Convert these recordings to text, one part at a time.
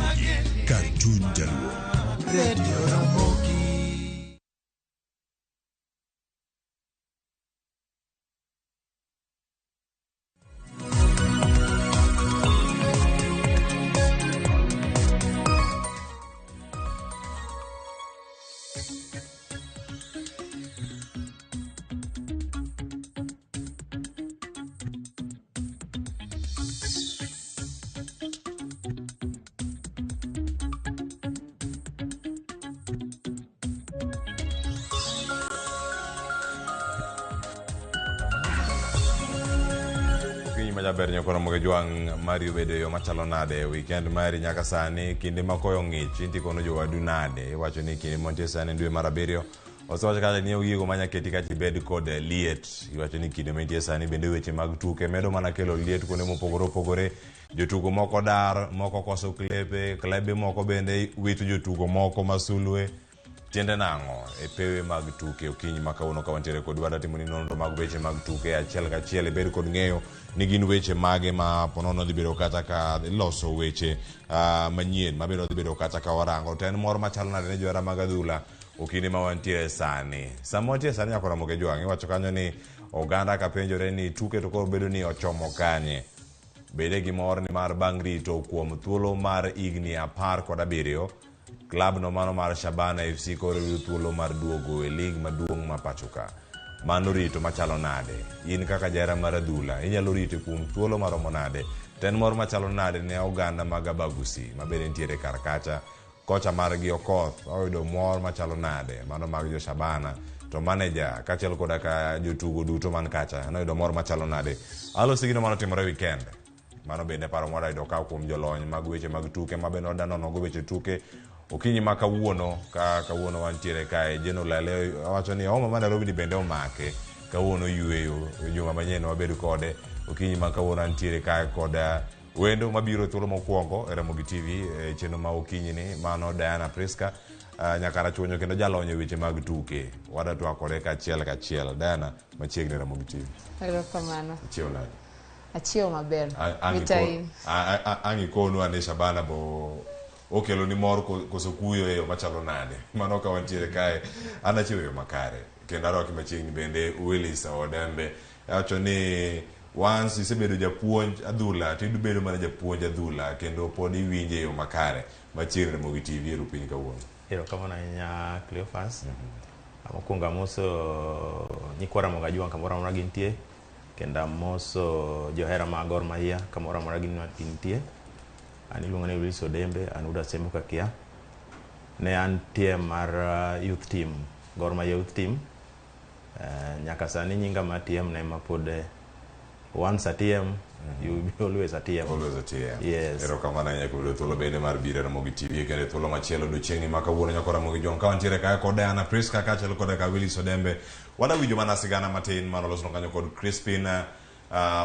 Ramogi, kar chuny jaluo. Radio Ramogi. Okinyi majaber nyakoro moge jwang' mari obedo e yo machalo nade weekend mari nyaka sani kinde ma koyo ng'ich inti kono jowadu nade iwacho ni kinde mantie sani dwe mar abiriyo osewacho kacha ni gigo manya keti kacha ibed kod liet iwacho ni kinde mantie sani bende weche mag tuke medo mana kelo liet kuonde mopogore opogore jotugo moko dar moko koso klepe klebe moko bende wito jotugo moko masulwe tiende nang'o e pewe mag tuke okinyi ma kawuono ka wantiere kod wada timoni nonro mag weche mag tuke achiel kachiel ibed kod ng'eyo ni gin weche mage ma ponono dhi bedo kata ka loso weche uh, manyien mabiro dhi bedo kata ka warango to en mor machalo nade ne johera mag adhula okinde ma wantiere sani sama wantiere sani nyaka Ramogi Jwang' iwacho kanyo ni oganda ka penjore ni tuke to koro bedo ni ochomo kanye bede gi mor ni mar bang' rito kuom thuolo mar higni apar kod abiriyo klabno mano mar Shabana FC koro yudo thuolo mar duogo e lig maduong' ma pachoka. Mano rito machalo nade? In kaka jahera mar adhula, inyalo rito kuom thuolo maromo nade? To en mor machalo nade ne oganda mag Abagusi ma bende nitiere kar kacha? Kocha margi Okoth oyudo mor machalo nade? Mano mag jo Shabana. To maneja kaachiel koda ka jotugo duto man kacha noyudo mor machalo nade? Alosi gino manotimore weekend. Mano bende paro mwada yudo ka kuom jolony mag weche mag tuke ma bende wada nono go weche tuke okinyi ma kawuono ka kawuono wantiere kae Jeno Lale wacho ni homa ma Nairobi ni bende omake kawuono yueyo juma manyien wabed kode okinyi ma kawuono antiere kae kod wendo mabiro thuolo mokwongo e Ramogi TV e chenro ma okinyi ni mano Diana Priska uh, nyakarachuonyo kendo jalony e weche mag tuke wada twak kode kachiel kachiel Diana machiegni Ramogi TV Erokamano. chiew nade Achiewo maber. Mita in. ang' ikonu ane Shabana bo okelo ni mor koso kuyo e yo machalo nade mano ka wantiere kae an achiewo e yo makare kendo arwaki machiegni bende Willis Odembe awacho ni once isebedo japuonj adhula to ibedo mana japuonj adhula kendo pod iwinje e yo makare machiegni Ramogi TV e piny kawuono Erokamano ahinya Cleophas. Mokwongo amoso nyikwa Ramogi Ajwang' kamoro amora gintie kendo amoso johera mag Gor Mahia kamoro amora gintie. An iluonga ni Willis Odembe, an wuod Asembo Kakia. Ne an TM mar youth team, Gor Mahia youth team. Nyaka sani nyinga mar TM ne ema pod once a TM, you will be always a TM. Always a TM. Yes. Erokamano ahinya kuom yudo thuolo bende mar biro e Ramogi TV kendo e thuolo machielo odiochieng'ni ma kawuono nyako Ramogi Jwang' ka wantiere kae kod Diana Priska kaachiel koda ka Willis Odembe wada winjo mana sigana matin manolosno kanyo kod Crispin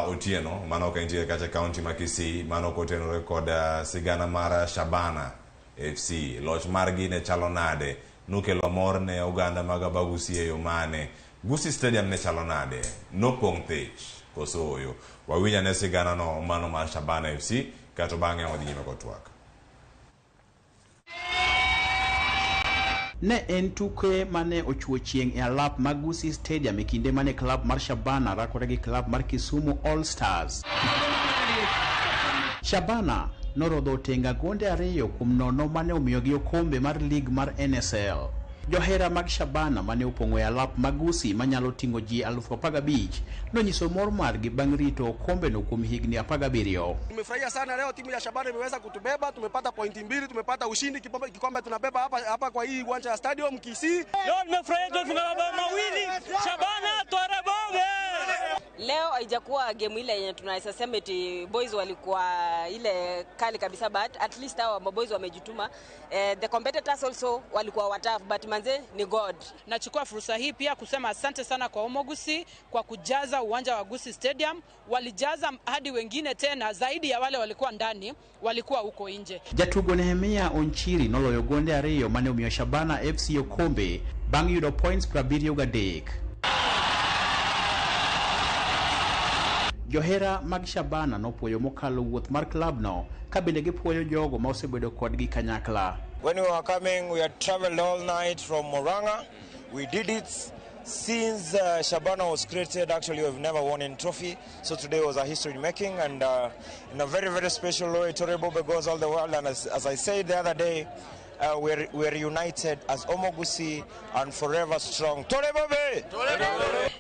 Otieno mano ka intiere kacha e kaunti ma Kisii mano kotenore kod sigana mar Shabana FC loch margi ne chalo nade nokelo mor ne oganda mag Abagusi e yo mane Gusii Stadium ne chalo nade nopong' thich koso oyo wawinj ane sigana no mano mar Shabana FC kato bang'e wadhi nyime kod twak Ne en tuke mane ochuo chieng' e alap mag Gusii Stadium e kinde mane klab mar Shabana rakore gi klab mar Kisumu All Stars. Shabana norodho otenga gonde 2-0 mane omiyogi okombe mar lig mar NSL. Johera mag Shabana mane opong'o e alap mag Gusii manyalo ting'o ji 15,000 nonyiso mor margi bang' rito okombeno kuom higni 17. Tumefurahia sana leo timu ya Shabana imeweza kutubeba, tumepata pointi mbili, tumepata ushindi, kikombe, kikombe tunabeba hapa hapa kwa hii uwanja ya Stadium Kisii. Leo nimefurahia tumefunga mabao mawili. Shabana twarebobe. Leo haijakuwa game ile yenye tunaweza sema eti boys walikuwa ile kali kabisa, but at least hao maboys wamejituma. The competitors also walikuwa watough, but manze ni God. Nachukua fursa hii pia kusema asante sana kwa Omogusi kwa kujaza uwanja wa Gusii Stadium. Walijaza hadi wengine tena zaidi ya wale walikuwa ndani, walikuwa huko nje. Jatugo Nehemia Onchiri noloyo gonde ariyo mane omiyo Shabana FC okombe bang' yudo points 73. Johera mag Shabana nopuoyo mokalo wuoth mar klabno ka bende gipuoyo jogo ma osebedo kodgi kanyakla. When we were coming, we had traveled all night from Murang'a. We did it. Since Shabana was created, actually we've never won any trophy. So today was a history making, and in a very, very special way, Torebobe goes all the world. And as I said the other day, we're reunited as Omogusi and forever strong. Torebobe! Torebobe!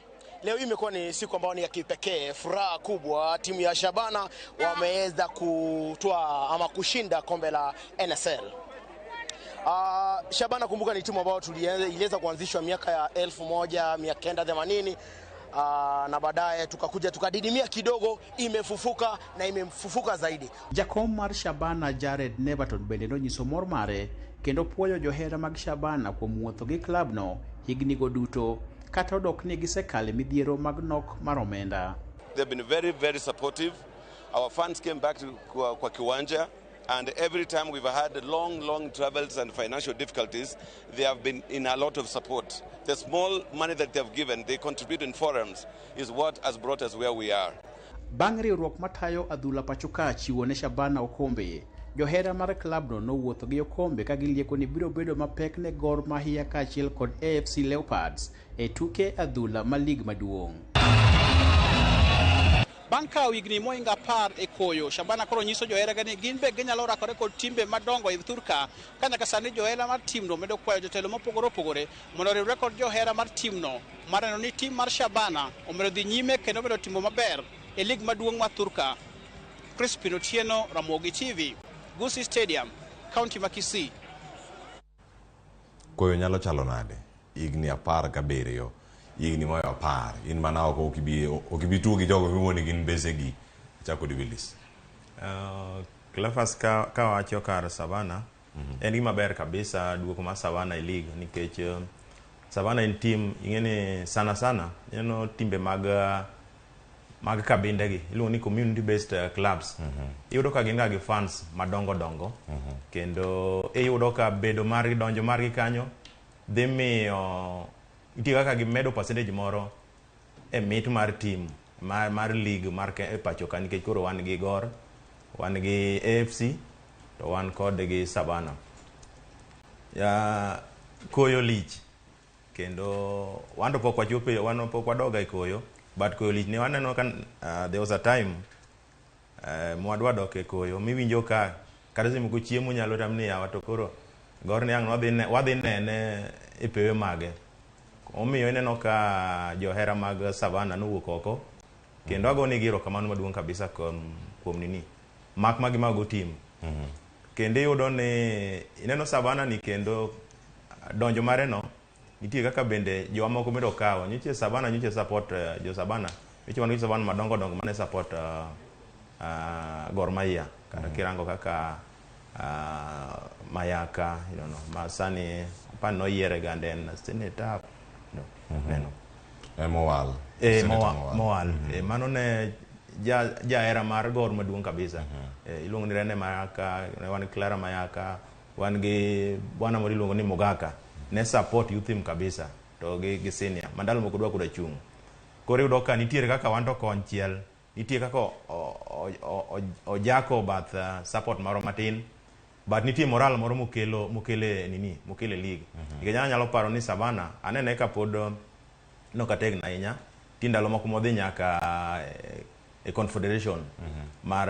Leo hii imekuwa ni siku ambayo ni ya kipekee, furaha kubwa. Timu ya Shabana wameweza kutoa ama kushinda kombe la NSL. Shabana, kumbuka, ni timu ambayo iliweza kuanzishwa miaka ya 1980 na baadaye tukakuja tukadidimia kidogo, imefufuka na imefufuka zaidi. Jakom mar Shabana Jared Neverton bende nonyiso mor mare kendo puoyo johera mag Shabana kuom wuotho gi klabno higni go duto kata odok ni gisekale midhiero mag nok mar omenda. They've been very, very supportive. Our fans came back to kwa kiwanja, and every time we've had long, long travels and financial difficulties, they have been in a lot of support. The small money that they have given, they contribute in forums, is what has brought us where we are. Bang' riwruok matayo adhula pacho ka chiwo ne Shabana okombe, johera mar klabno nowuotho gi okombe ka gilieko ni biro bedo mapek ne Gor Mahia kaachiel kod AFC Leopards e tuke adhula ma lig maduong'. Bang' kawo higni mohingo 10 e koyo, Shabana koro nyiso joheragi ni gin be ginyalo rakore kod timbe madongo e thurka, ka nyaka sani johera mar timno medo kwayo jotelo mopogore opogore mondo oriwre kod johera mar timno mar neno ni tim mar Shabana omedo dhi nyime kendo omedo timo maber e lig maduong' mar thurka. Crispin Otieno, Ramogi TV, Gusii Stadium, County ma Kisii. Koyo nyalo chalo nade? Higni 17, higni moyo 10, in mana oko okibi tugo gi jogo miwuo ni gin mbesegi. Chako di Willis. Cleophas ka wacho kar Savannah, en gima ber kabisa duoko mar Savannah e league nikech Savannah en team ing'eni sana sana ineno timbe mag kabinde gi iluongo ni community based clubs. Iyudo ka gin ga gi fans madongo dongo, kendo iyudo ka bedo margi donjo margi kanyo dhi miyo nitie kaka gimedo percentage moro e mit mar team mar league mar e pacho ka, nikech koro wan gi Gor, wan gi AFC to wan kod gi Savannah. Ya koyo lich kendo wan to pok wachopo, wan pok wadoga e koyo, but koyo lich ne waneno ka there was a time mwadwa dok e koyo miwinjo ka kata seche moko chiemo nyalo tamni yawa to koro Gor ni ang' wadhi nene e pewe mage. Omiyo ineno ka johera mag Savannah nowuok oko kendo agonegi erokamano maduong' kabisa kuom nini mak ma gimago team. Kendo iyudo ni ineno Savannah ni kendo donjo mare no nitie kaka bende jowa moko bende okawo. Nyocha Savannah nyocha support jo Savannah, nyocha wan gi Savannah madongo dongo mane support Gor Mahia kata kirango kaka Mayaka, you know, ma sani apani noyiere gande en senator no, neno. Mowal. Mowal. Mano ne jahera mar Gor maduong' kabisa. Iluongo ni Rene Mayaka, wan Clara Mayaka, wan gi bwana moro iluongo ni Mogaka. Ne support youth team kabisa to gi senior. Mandalo moko dwa koda chung'. Koro iyudo ka nitiere kaka wan to konchiel, nitie kaka ojako bath support moro matin, but nitie moral moro mokele nini, mokele league. Nikech an anyalo paro ni Savannah anene ka pod nokategno ahinya, nitie ndalo moko modhi nyaka e Confederation mar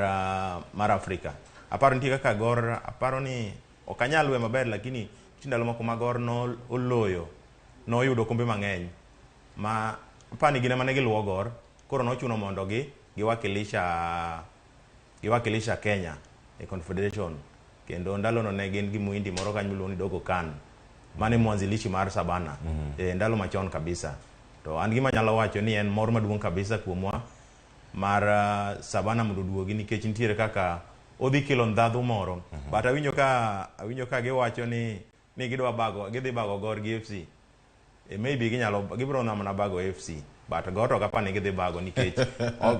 Africa. Aparo nitie kaka Gor, aparo ni ok anyal we maber, lakini nitie ndalo moko ma Gor no oloyo, noyudo kombe mang'eny ma apani gin ema ne giluwo Gor, koro nochuno mondo gi giwakilisha Kenya e Confederation. Kendo ndalono ne gin gi muhindi moro kanyo miluongo ni Dogo Khan, mane mwanzilishi mar Savannah ndalo machon kabisa. To an gima anyalo wacho ni en mor maduong' kabisa kuomwa mar Savannah mondo oduogi, nikech nitiere kaka odhi kelo ndhadhu moro. But awinjo ka giwacho ni gidwa bago, gidhi bago Gor gi FC. Maybe ginyalo gibiro mana bago FC, but Gor to kapani gidhi bago nikech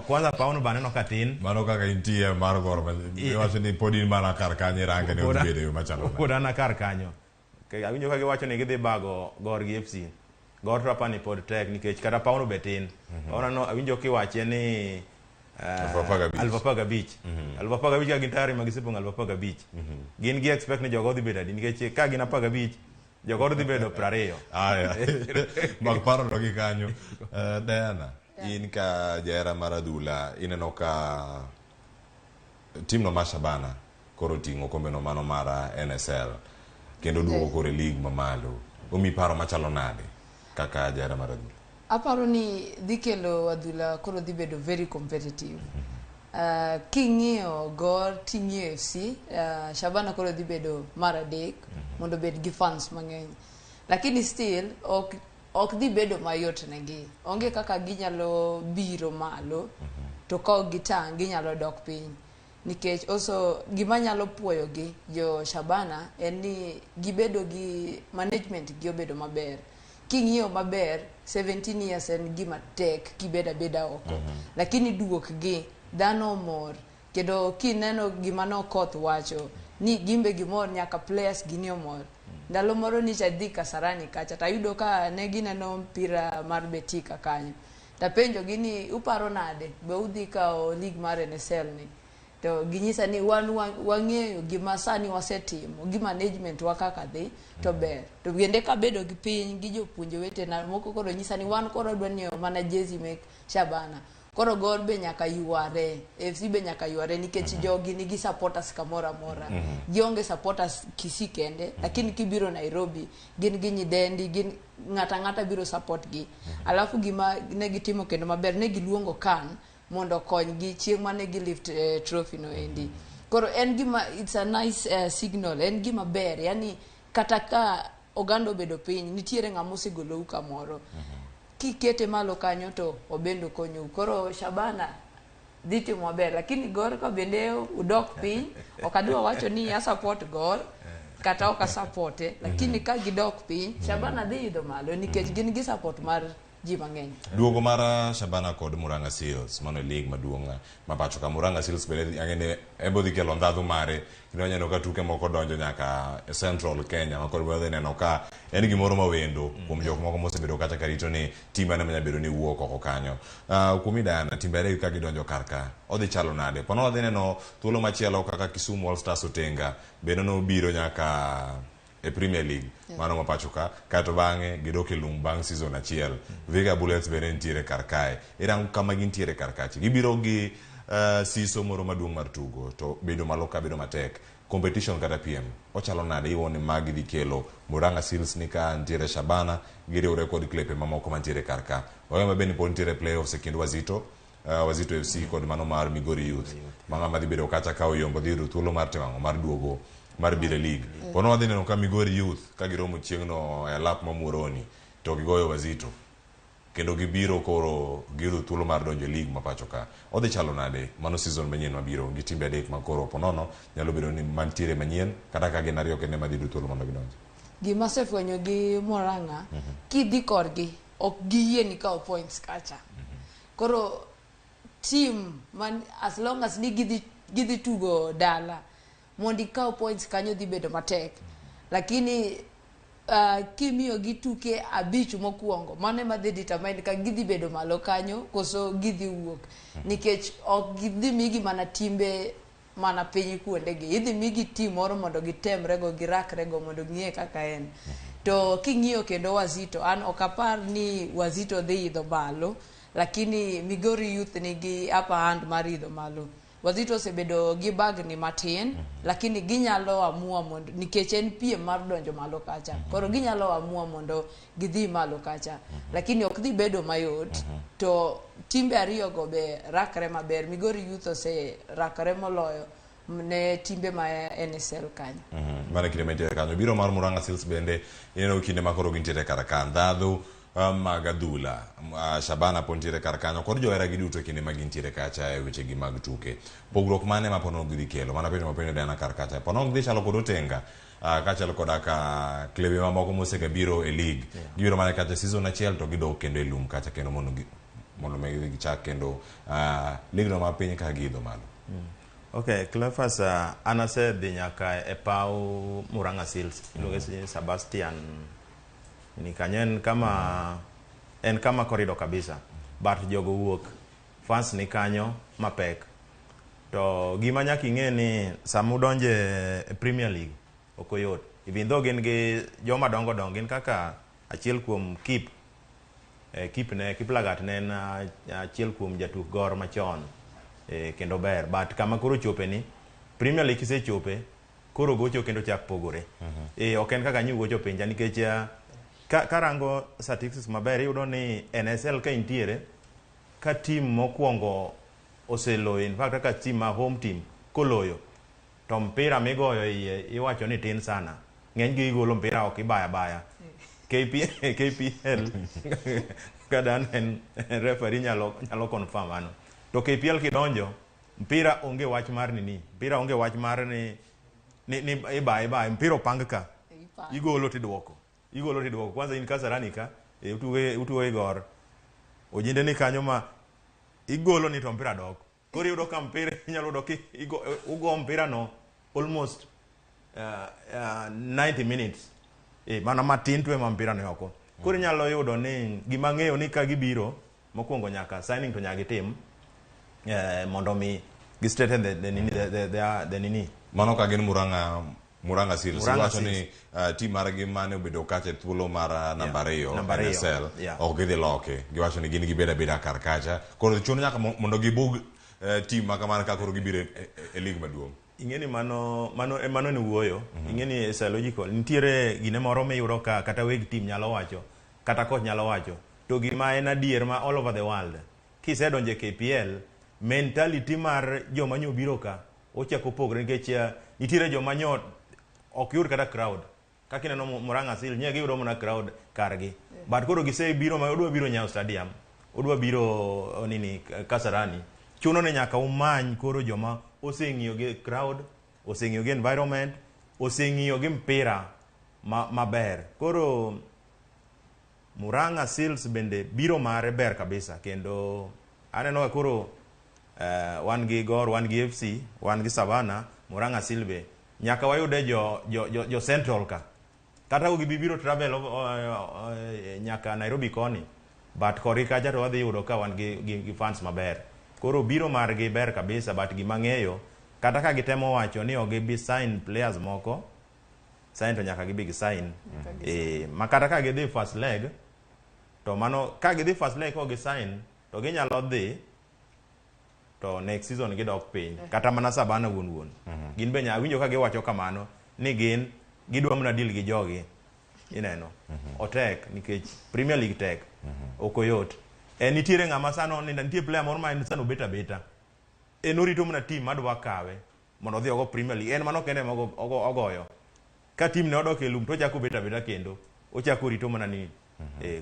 kwanza pauno baneno katin. Mano kaka intie mar Gor, iwacho ni pod in mana kar kanyo irange ni odhi bedo e yo machalo nade. Pod an kar kanyo. Awinjo ka giwacho ni gidhi bago Gor gi FC. Gor to apani pod tek nikech kata pauno be tin. Pauno no awinjo kiwache ni 15,000. 15,000. 15,000 ka gin tayari ma gisepong'o 15,000. Gin gi expect ni jogo dhi bedo adi nikech ka gin 15 jogo dhi bedo 20. Aya. Mag paro no gi kanyo. Diana, in ka jahera mar adhula ineno ka timno mar Shabana koro ting'o okombeno mano mar NSL kendo duogo koro e league mamalo. Omi paro machalo nade kaka jahera mar adhula? Aparo ni dhi kelo adhula koro dhi bedo very competitive. King'iyo Gor ting'iyo FC, Shabana koro dhi bedo mar adek mondo obed gi fans mang'eny. Lakini still ok dhi bedo mayot negi. Onge kaka ginyalo biro malo to ka ok gitang' ginyalo dok piny. Nikech also gima nyalo puoyo gi jo Shabana en ni gibedo gi management gi obedo maber. King'iyo maber 17 years en gima tek kibedo abeda oko. Lakini duok gi dhano omor kendo kineno gima nokoth wacho ni gimbe gimor nyaka players gini omor. Ndalo moro nicha dhi Kasarani kacha tayudo ka ne gineno mpira mar Betika kanyo. Tapenjo gi ni uparo nade be udhi kawo league mar NSL ni? To ginyisa ni wan wang'eyo gima sani wasetimo gi management wa kaka dhi to ber. To bende kabedo gi piny gi jopuonje wetena moko koro nyisa ni wan koro wadwa nyiewo mana jezi mek Shabana. Koro Gor be nyaka yware, FC be nyaka yware nikech jogi nigi supporters kamoro amora. Gionge supporters Kisii kende, lakini kibiro Nairobi gin gi nyidendi, gin ng'ata ng'ata biro support gi. Alafu gima ne gitimo kendo maber, ne giluongo CAN mondo okonygi chieng' mane gi lift trophy no endi. Koro en gima it's a nice signal, en gima ber, yani kata ka oganda obedo piny, nitiere ng'ama osegolou kamoro. Kikete malo kanyo to obende okonyou. Koro Shabana dhi timo maber, lakini Gor ka bende udok piny, ok adwa wacho ni a support Gor kata ok asupporte, lakini ka gidok piny, Shabana dhi idho malo nikech gin gi support mar ji mang'eny. Duogo mar Shabana kod Murang'a Seals mano e league maduong' ma pacho ka. Murang'a Seals bende ang'e ni ebo dhi kelo ndhadhu mare kendo waneno ka tuke moko donjo nyaka e Central Kenya ma koro wadhi neno ka en gimoro mawendo kuom jok moko mosebedo kacha karito ni tim mane manya bedo ni wuok oko kanyo. Kuomi Diana, timbe ariyo ka gidonjo kar ka odhi chalo nade? Pono wadhi neno thuolo machielo kaka Kisumu All Stars Otenga bende nobiro nyaka e Premier League mano ma pacho ka, kaeto bang'e gidok e lum bang' season achiel. Vihiga Bullets bende nitiere kar kae. Irango kama gintiere kar kacha. Gibiro gi siso moro maduong' mar tugo to bedo malo ka bedo matek. Competition kata PM ochalo nade? Iwuo ni magi dhi kelo Murang'a Seals ni ka nitiere Shabana giriwre kod klepe mamoko mantiere kar ka. Wang'eyo maber ni pod nitiere playoffs e kind Wazito FC kod mano mar Migori Youth. Ma ng'ama dhi bedo kacha ka oyombo dhi yudo thuolo mar timo ang'o mar duogo mar biro e league. Pono wadhi neno ka Migori Youth ka giromo chieng'no e alap ma Muhoroni to gigoyo Wazito kendo gibiro koro giyudo thuolo mar donjo e league ma pacho ka. Odhi chalo nade mano season manyien mabiro gi timbe adek ma koro ponono nyalo bedo ni mantiere manyien kata ka gin ariyo kende madhi yudo thuolo mondo gidonji. Gima asefwenyo gi Murang'a, kidhi korgi ok giyie ni kawo points kacha. Koro team man as long as ni gidhi tugo dala mondo ikaw points kanyo dhi bedo matek. Lakini kimiyo gi tuke 5 mokwongo, mano ema dhi determine ka gidhi bedo malo kanyo koso gidhi wuok. Nikech ok gidhi migi mana timbe mana piny kuondegi. Idhi migi team moro mondo gitemrego, girakrego mondo ging'e kaka en. To king'iyo kendo Wazito, an ok apar ni Wazito dhi idho malo, lakini Migori Youth nigi upper hand mar idho malo. Wazito osebedo gi bagni matin, lakini ginyalo amua mondo, nikech en piem mar donjo malo kacha. Koro ginyalo amua mondo gidhi malo kacha. Lakini ok dhi bedo mayot, to timbe ariyo go be rakre maber. Migori Youth oserakre moloyo ne timbe ma NSL kanyo. Mano e kinde mantiere kanyo. Biro mar Murang'a Seals bende ineno kinde ma koro gintiere kar ka. Ndhadhu mag adhula, Shabana pod nitiere kar kanyo kod johera gi duto e kinde ma gintiere kacha e weche gi mag tuke. Pogruok mane ma pono gidhi kelo? Mana penjo mapenjo Diana kar kacha. Pono gidhi chalo kod Otenga kaachiel koda ka klebe mamoko mosegabiro e league. Gibiro mana kacha season achiel to gidok kendo e lum kacha kendo mondo mi gichak kendo league no ma piny ka giidho malo. Okay, Cleophas, an asedhi nyaka e paw Murang'a Seals. Iluonge ni Sebastian. Ni kanyo en kama corridor kabisa. But jogo wuok. Fans ni kanyo mapek. To gima nyaka ing'e ni sama udonje e Premier League ok oyot. Even though gin gi joma dongo dongo gin kaka achiel kuom Kip Kip ne Kiplagat ne en achiel kuom jatuk Gor machon kendo ber but kama koro ochope ni Premier League kisechope koro gocho kendo chak pogore. Ok en kaka nyi gocho pinja nikech karango statistics maber iyudo ni NSL ka intiere ka team mokwongo oseloyo in fact kaka team ma home team koloyo to mpira migoyo iye iwacho ni tin sana ng'eny gi igolo mpira ok ibaya baya KPL kada en referee nyalo confirm mano to KPL kidonjo mpira onge wach mar nini mpira onge wach mar ni ibaya mpira opang ka igolo tiduoko igolo tiduoko kwanza in Kasarani ka utugo Gor ojinde ni kanyo ma igolo ni to mpira dok koro iyudo ka mpira inyalo yudo ki ugo mpira no almost 90 minutes mana matin to ema mpira ni oko koro inyalo yudo ni gima ng'eyo ni ka gibiro mokwongo nyaka signing to nyaka gitim mondo mi gi straighten the nini mano ka gin Murang'a Seals wacho ni team margi mane obedo kacha e thuolo mar namba 2 NSL ok gidhi loke giwacho ni gin gibeda beda kar kacha koro chuno nyaka mondo gibug team ma kamano ka koro gibiro e league maduong'. Ing'eni mano ni wuoyo ing'eni psychological nitiere gine moro miyudo ka kata weg team nyalo wacho kata coach nyalo wacho to gima en adier ma all over the world kisedonjo e KPL mentality mar joma nyo biro ka ochako pogre nikech nitiere joma nyo ok yud kata crowd kaka ineno Murang'a Seal nye giyudo mana crowd kargi but koro gisebiro ma odwa biro Nyayo Stadium odwa biro nini Kasarani chuno ni nyaka umany koro joma oseng'iyo gi crowd oseng'iyo gi environment oseng'iyo gi mpira maber koro Murang'a Seals bende biro mare ber kabisa kendo aneno ka koro wan gi Gor wan gi FC wan gi Savannah Murang'a Seal be nyaka wayude jo Central ka kata ko gibiro travel nyaka Nairobi koni but kori kacha to wadhi yudo ka wan gi fans maber koro biro margi ber kabisa but gima ng'eyo kata ka gitemo wacho ni ok gibi sign players moko sign to nyaka gibi gi sign ma kata ka gidhi first leg to mano ka gidhi first leg ko gi sign to ginyalo dhi to next season gidok piny kata mana Savannah wuon gin be awinjo ka giwacho kamano ni gin gidwa mana deal gi jogi ineno otek nikech Premier League tek ok oyot nitiere ng'ama sano nindo nitie player moro ma en sano obet abeta en orito mana team madwa kawe mondo odhi ogo Premier League en mano kende ema ogoyo ka team ne odok e lum to ochako obet abeta kendo ochako orito mana ni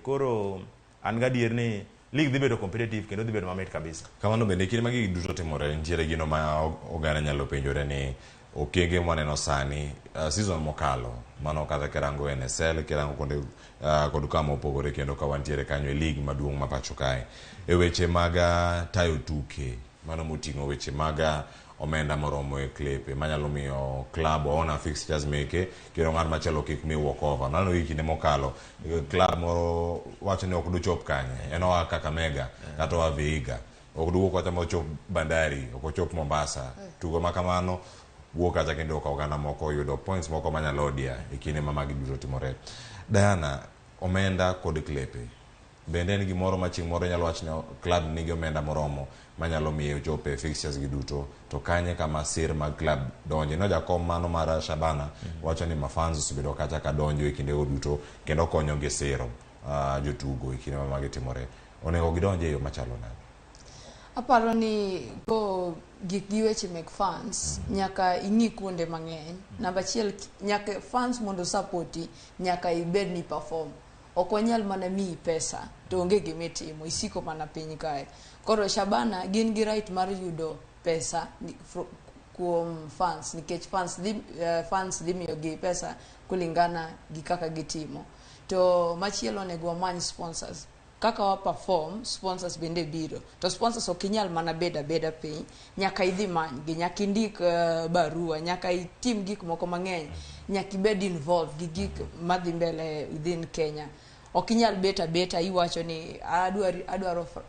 koro an gadier ni league dhi bedo competitive kendo dhi bedo mamit kabisa. Kamano bende kinde ma gigi duto timore nitiere gino ma oganda nyalo penjore ni okenge mwaneno sani season mokalo mano kata kirango NSL kirango kuonde kod kama opogore kendo ka wantiere kanyo e league maduong' ma pacho kae e weche mag tayo tuke mano moting'o weche mag omenda moromo e klepe manyalo miyo club oona fixtures meke kendo ng'at machielo kik mi walk over. Naneno gi kinde mokalo club moro wacho ni ok dochop kanye en oa Kakamega kata oa Vihiga ok duwuok kata mochop Bandari ok ochop Mombasa tugo ma kamano wuok kacha kendo ka oganda moko yudo points moko manyalo dia e kinde ma magi duto timore. Diana, omenda kod klepe bende en gimoro ma chieng' moro inyalo wach ni club nigi omenda moromo manyalo miyo ochop e fixtures gi duto to kanye kama sir mag club donje no jakom mano mar Shabana wacho ni mafans osebedo kacha ka donjo e kindego duto kendo konyo gi siro jotugo e kinde ma magi timore onego gidonje e yo machalo nade? Aparo ni go gik gi weche mek fans nyaka ing'i kuonde mang'eny. Namba achiel nyaka fans mondo supporti nyaka ibed ni perform. Ok wanyal mana miyi pesa to onge gima itimo isiko mana piny kae. Koro Shabana gin gi right mar yudo pesa kuom fans nikech fans dhi miyogi pesa kulingana gi kaka gitimo. To machielo onego wamany sponsors. Kaka wa perform sponsors bende biro to sponsors ok inyal mana bedo abeda piny nyaka idhi many gi nyaka indik barua nyaka itim gik moko mang'eny nyaka ibed involved gi gik madhi mbele within Kenya. Ok inyal bet abeta iwacho ni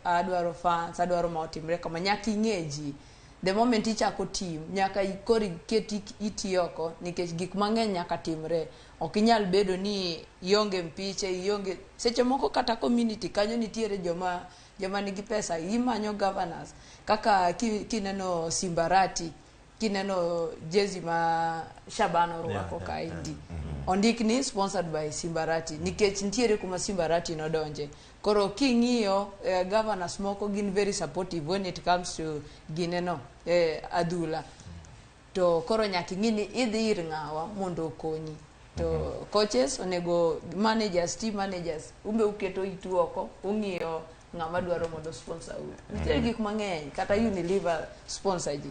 adwaro fans, adwaro ma otimre kama. Nyaka ing'e ji. The moment ichako team, nyaka koro iket iti oko nikech gik mang'eny nyaka timre. Ok inyal bedo ni ionge mpiche, ionge seche moko kata community kanyo nitiere joma nigi pesa, imanyo governors kaka kineno Simbarati, kineno jezi ma Shabana orwako kaendi, ondik ni sponsored by Simbarati nikech nitiere kuma Simbarati nodonje. Koro king'iyo governors moko gin very supportive when it comes to gineno adhula. To koro nyaka ing'i ni idhi ir ng'awa mondo okonyi. To coaches onego, managers, team managers, umbe uketo itu oko, ung'iyo ng'ama dwaro mondo sponsor u. Nitiere gik mang'eny, kata Unilever sponsor ji.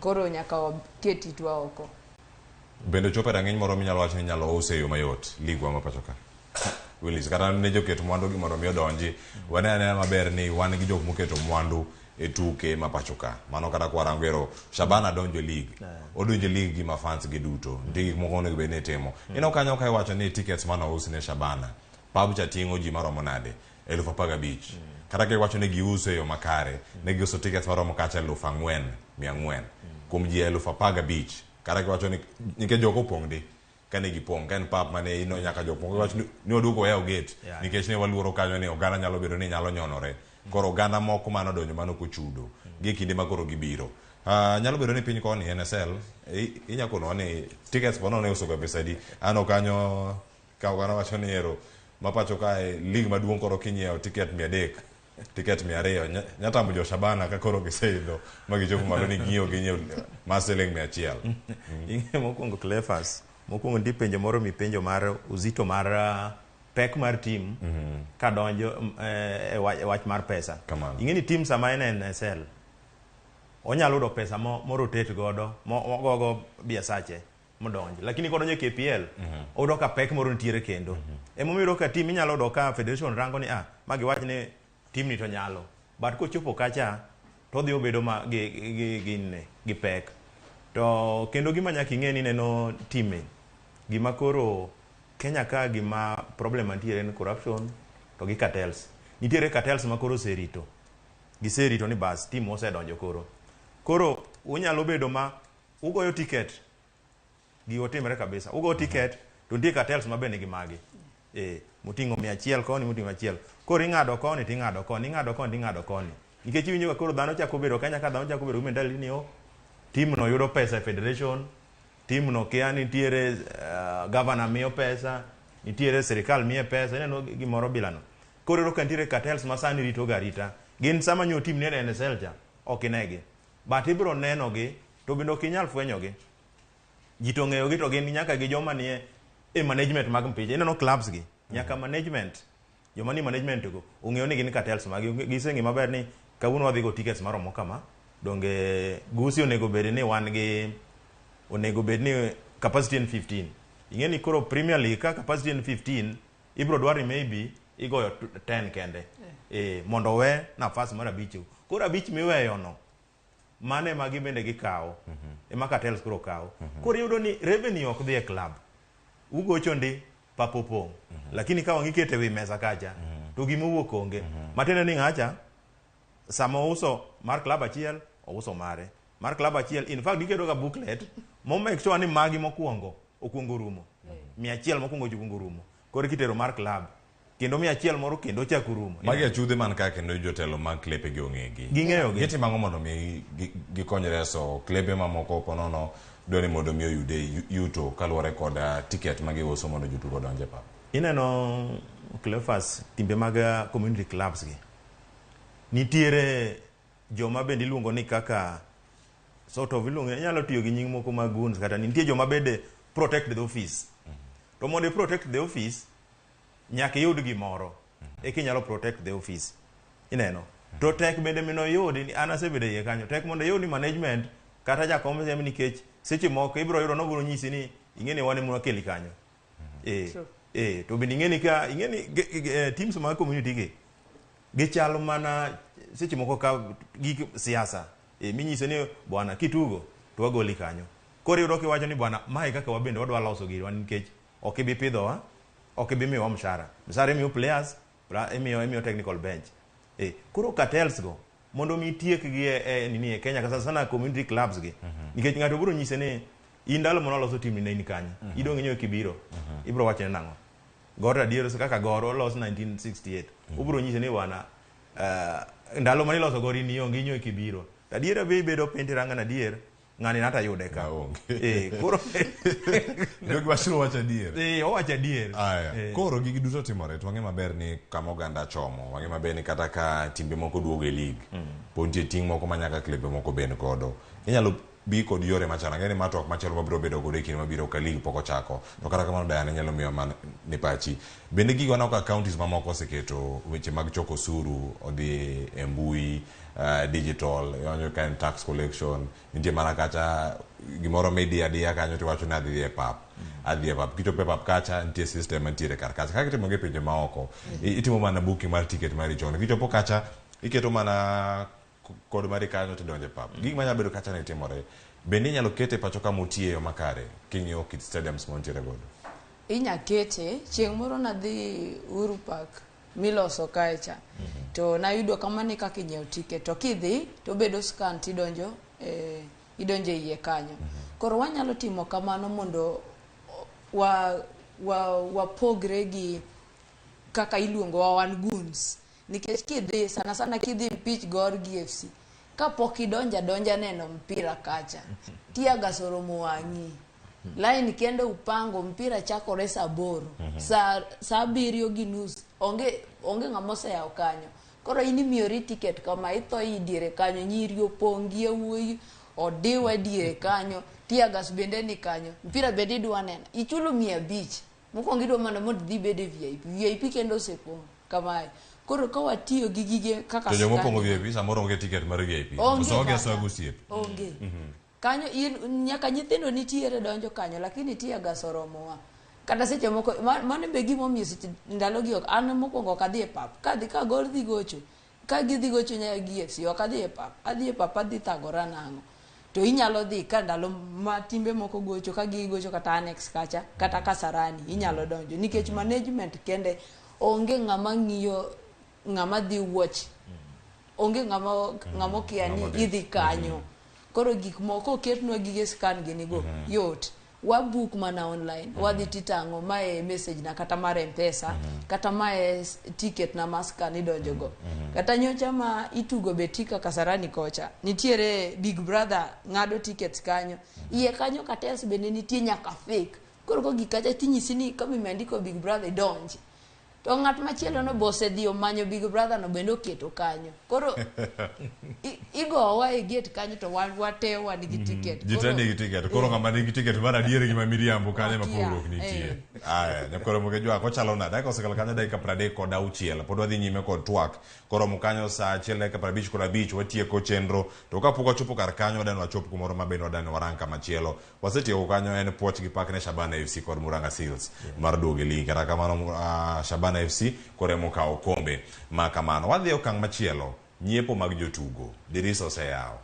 Koro nyaka waket itwa oko. Bende chopo e rang'iny moro minyalo wacho ni inyalo use e yo mayot ligwa ma pacho ka, Willis, kata ne joket mwandu gi mondo mi odonji, wane anena maber ni wan gi jok moketo mwandu e tuke ma pacho ka. Mano kata kwarango ero Shabana donjo e league, odonjo e league gi mafans gi duto, nitie gik moko onego bed ni itimo. Ineno kanyo ka iwacho ni tickets manous ne Shabana, pub cha ting'o ji maromo nade? 15,000. Kata ka iwacho ni giuso e yo makare, ne giuso tickets maromo kacha 4,400 kuom ji 15,000. Kata kiwacho ni nikech jok opong' di kane gipong' ka en pap mane ino nyaka jok moko wacho ni waduogo wayawo gate nikech ne waluoro kanyo ni oganda nyalo bedo ni nyalo nyonore. Koro oganda moko manodonjo mane ok ochudo gi kinde ma koro gibiro. Nyalo bedo ni piny koni NSL inya konowa ni tickets po nono iuso ga pesa adi? Ano kanyo ka oganda wacho ni ero ma pacho kae league maduong' koro kinyiewo ticket 300, ticket 200 nyatamo jo Shabana ka koro giseidho ma gichopo malo ni ginyiewo ginyiewo mar siling 100. Ing'e mokwongo Cleophas, mokwongo nitie penjo moro mipenjo mar uzito mar pek mar team kadonjo e wach mar pesa. Ing'e ni team sama en NSL onyalo yudo pesa mo rotate godo, mogogo biasache modonjo. Lakini kodonjo e KPL, oyudo ka pek moro nitiere kendo. Emomiyo iyudo ka team inyalo yudo ka federation rango ni ma giwach ni team ni to nyalo. But kochopo kacha to odhi obedo ma gi pek. To kendo gima nyaka ing'e ni neno time gima koro Kenya ka gima problem mantiere en corruption to gi cartels. Nitiere cartels ma koro oserito. Giserito ni bas team osedonjo koro. Koro unyalo bedo ma ugoyo ticket, gigo timre kabisa. Ugoyo ticket to nitie cartels ma be nigi magi. Moting'o 100 koni, moting'o 100. Koro ing'ado koni ting'ado koni, ing'ado koni ting'ado koni. Nikech iwinjo ka koro dhano chako bedo Kenya ka dhano chako bedo gi mentality ni team no yudo pesa e federation, team no kia nitiere governor miyo pesa, nitiere sirikal miye pesa, ineno gimoro bilano. Koro iyudo ka nitiere cartels ma sani rito ga arita. Gin sama nyo team ni e NSL cha, ok inegi. But ibiro neno gi, to bende ok inyal fwenyo gi. Ji to ong'eyo gi to gin nyaka gi joma nie e management mag mpich. Ineno clubs gi, nyaka management, joma ni management go ong'eyo ni gin cartels magi. Giseng'e maber ni kawuono wadhi go tickets maromo kama, donge Gusii onego bed ni wan gi, onego bed ni capacity en 15. Ing'e ni koro Premier League ka capacity en 15, ibiro dwaro ni maybe igoyo 10 kende. Mondo owe nafas mar abich. Koro abich miweyo no, mano ema gibende gikawo. Ema cartels koro kawo. Koro iyudo ni revenue ok dhi e club. Ugocho ndi pap opong'. Lakini ka wang' ikete wi mesa kacha, to gima owuok onge. Matiende ni ng'acha, sama ouso mar club achiel, ouso mare. Mar club achiel, in fact giketo ga booklet, mo make sure ni magi mokwongo, okwongo rumo. 100 mokwongo okwongo rumo. Koro kitero mar club, kendo 100 moro kendo ochako rumo. Magi achudhe man ka kendo jotelo mag klepe gi ong'egi. Ging'eyo gi. Gitimo ang'o mondo mi gikony reso klepe mamoko ponono dwani mondo mi oyude yuto kaluwore kod ticket ma giuso mondo jotugo odonj e pap. Ineno Cleophas, timbe mag community clubs gi. Nitiere joma bende iluongo ni kaka sort of iluongo, inyalo tiyo gi nying moko mag goons kata nitie joma bende protect the office. To mondo i protect the office, nyaka iyud gimoro eka inyalo protect the office. Ineno? To tek bende mino yudi, an asebedo e iye kanyo, tek mondo iyud ni management kata jakom seme nikech seche moko ibiro yudo nobiro nyisi ni ing'e ni wan ema wakeli kanyo. To bende ing'e ni ka ing'e ni teams mag community gi gichal mana seche moko ka gik siasa. Minyiso ni bwana kitugo to wagoli kanyo. Koro iyudo kiwacho ni bwana mae kaka wabende wadwa loso girwa nikech ok ibi pidhowa. Ok ibi miyowa mshahara. Mshahara imiyo players, imiyo technical bench. Koro cartels go mondo mi tiekgi e nini e Kenya kasa sana community clubs gi. Nikech ng'ato biro nyise ni in ndalo mane oloso team ni ne in kanye. Idong' inyoe kibiro. Ibiro wachone nang'o? Gor adier kaka Gor olos 1968. Ubiro nyise ni wana ndalo mane iloso Gor in ionge inyoe kibiro. Adiera be ibedo piny tiranga na adier ng'ani nata yude ka. Koro Jogi wacho wacho adier. Owacho adier. Aya. Koro gigi duto timore to wang'e maber ni kama oganda chomo, wang'e maber ni kata ka timbe moko duogo e league, pod nitie ting' moko ma nyaka klebe moko bed godo. Inyalo bi kod yore machalo, ang'e ni ma twak machielo mabiro bedo godo e kinde mabiro ka league pok ochako. To kata kamano Diana inyalo miyo man ni pachi. Bende gigo waneno ka counties mamoko oseketo weche mag choko osuru odhi e mbui, digital, iwanjo ka en tax collection, nitie mana kacha gimoro midiyo adiya kanyo tiwacho ni adhi e pap. Adhi e pap. Kichopo e pap kacha nitie system mantiere kar kacha. Kaka itimo gi e pinje maoko, itimo mana booking mar ticket mari chon. Kichopo kacha iketo mana kod mari kanyo tidonjo e pap. Gik manyalo bedo kacha ne timore. Bende inyalo kete pacho kama otiye e yo makare king'iyo kit stadiums mantiere godo. Inya kete, chieng' moro nadhi Uhuru Park miloso kae cha. To nayudo kama ni kaka inyiewo ticket. To kidhi to bedo scan tidonjo idonjo e iye kanyo. Koro wanyalo timo kamano mondo wapogre gi kaka iluongo wa wan goons. Nikech kidhi sana sana kidhi mpich Gor gi FC, kapok idonjo adonja neno mpira kacha, tear gas oromo wang'i. Line kende upango mpira chakore saa 8, saa 7:30 onge ng'ama oseyawo kanyo. Koro in imiyori ticket kama itho i diere kanyo, nyiri opong' gi yawuoyi odiwa diere kanyo, tear gas bende ni kanyo, mpira bende idwa neno, ichulo 500. Mokwongo idwa mana mondo idhi ibed e VIP, VIP kende osepong' kamae. Koro ka watiyo gi gige kaka To joma opong'o scan- VIP samoro onge ticket mar VIP. Onge Koso onge kata. asoya gosiep. Onge. Kanyo in nyaka nyithindo nitiere donjo kanyo lakini tear gas oromowa. Kata seche moko mano be gimomiyo seche ndalogi ok an mokwongo ok adhi e pap. Kadhi ka Gor dhi gocho, ka gidhi gocho Nyayo gi FC ok adhi e pap. Adhi e pap adhi thagora nang'o. To inyalo dhi ka ndalo ma timbe moko gocho ka gigocho kata Annex kacha kata Kasarani inyalo donjo nikech management kende onge ng'ama ng'iyo ng'ama dhi watch. Onge ng'ama okia ni idhi kanyo. Koro gik moko oketnwa gige scan gini go yot. Wa book mana online, wadhi titang'o mae message na kata mar M-Pesa, kata mae ticket na ma scan idonjo go. Kata nyocha ma itugo Betika Kasarani kocha, nitiere Big Brother ng'ado tickets kanyo. Iye kanyo cartels bende nitie nyaka fake. Koro ko gik kacha tinyisi ni kama imeandiko Big Brother idonji. To ng'at machielo no be osedhi omanyo Big Brother no bende oketo kanyo. Koro igowa e gate kanyo to wan wate wan gi ticket. Ji te nigi ticket. Koro ng'ama nigi ticket mar adier gi ma miriambo kanyo ema pogruok nitie. Aya, nyakoro moke jwak ochalo nade? Dakika osekalo kanyo dakika 36. Pod wadhi nyime kod twak. Koromo kanyo saa 1:55 watieko chenro. To kapok wachopo kar kanyo wadani wachop kumoro ma bende wadani warang kamachielo. Wasetieko kanyo en puoch gi pak ne Shabana FC kod Murang'a Seals mar duogo e ligi. Kata kamano Shabana FC koro ema okawo okombe ma kamano. Wadhi e okang' machielo. Nyiepo mag jotugo. Dirisa oseyawo.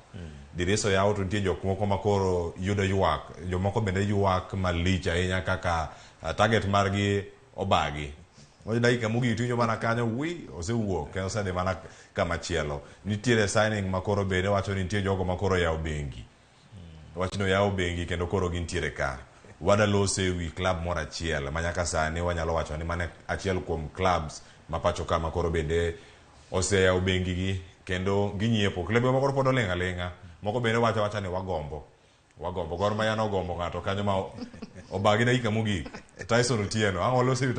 Dirisa oyaw to nitie jok moko ma koro yudo ywak. Jomoko bende ywak malich ahinya kaka target margi obagi. Wacho dakika mogik tiwinjo mana kanyo wi osewuok kendo osedhi mana kama chielo. Nitiere signing ma koro bende wacho ni nitie jogo ma koro oyawo bengi. Wach ni oyawo bengi kendo koro gintiere ka. Wadalose e wi club moro achiel ma nyaka sani wanyalo wacho ni mano achiel kuom clubs ma pacho ka ma koro bende oseyawo bengi gi kendo ginyiepo. Klebe moko pod oling' aling'a. Moko bende wacho awacha ni wagombo. Wagombo. Gor Mahia nogombo ng'ato kanyo ma obagi dakika mogik. Tyson Otieno. Ang' walose wi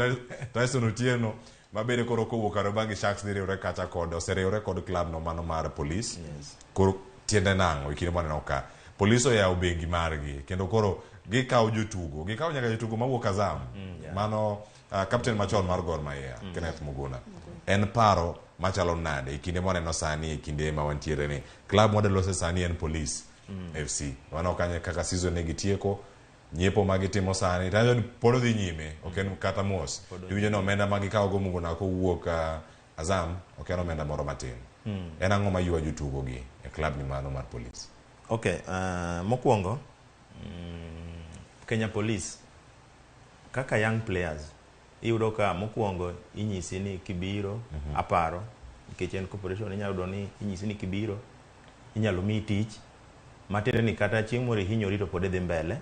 Tyson Otieno ma bende koro kowuok Kariobangi Sharks dhi riwre kacha kod oseriwre kod club no mano mar Police. Koro tiende nang'o e kinde mwaneno ka. Police oyawo bengi margi kendo koro gikawo jotugo. Gikawo nyaka jotugo mawuok Azam. Mano captain machon mar Gor Mahia, Kenneth Muguna. En paro machalo nade e kinde mwaneno sani e kinde ma wantiere ni. Club mwadalose sani en Police FC. Waneno kanyo kaka season ne gitieko, nyiepo ma gitimo sani, tanyo ni pod odhi nyime, ok en kata mos. Iwinjo ni omenda ma gikawo go Muguna kowuok Azam, ok en omenda moro matin. En ang'o ma ywa jotugo gi e club ni mano mar Police? Okay, mokwongo, Kenya Police kaka young players Iyudo ka mokwongo inyisi ni kibiro aparo nikech en corporation inyalo yudo ni inyisi ni kibiro inyalo miyi tich matiende ni kata chieng' moro ihinyori to pod idhi mbele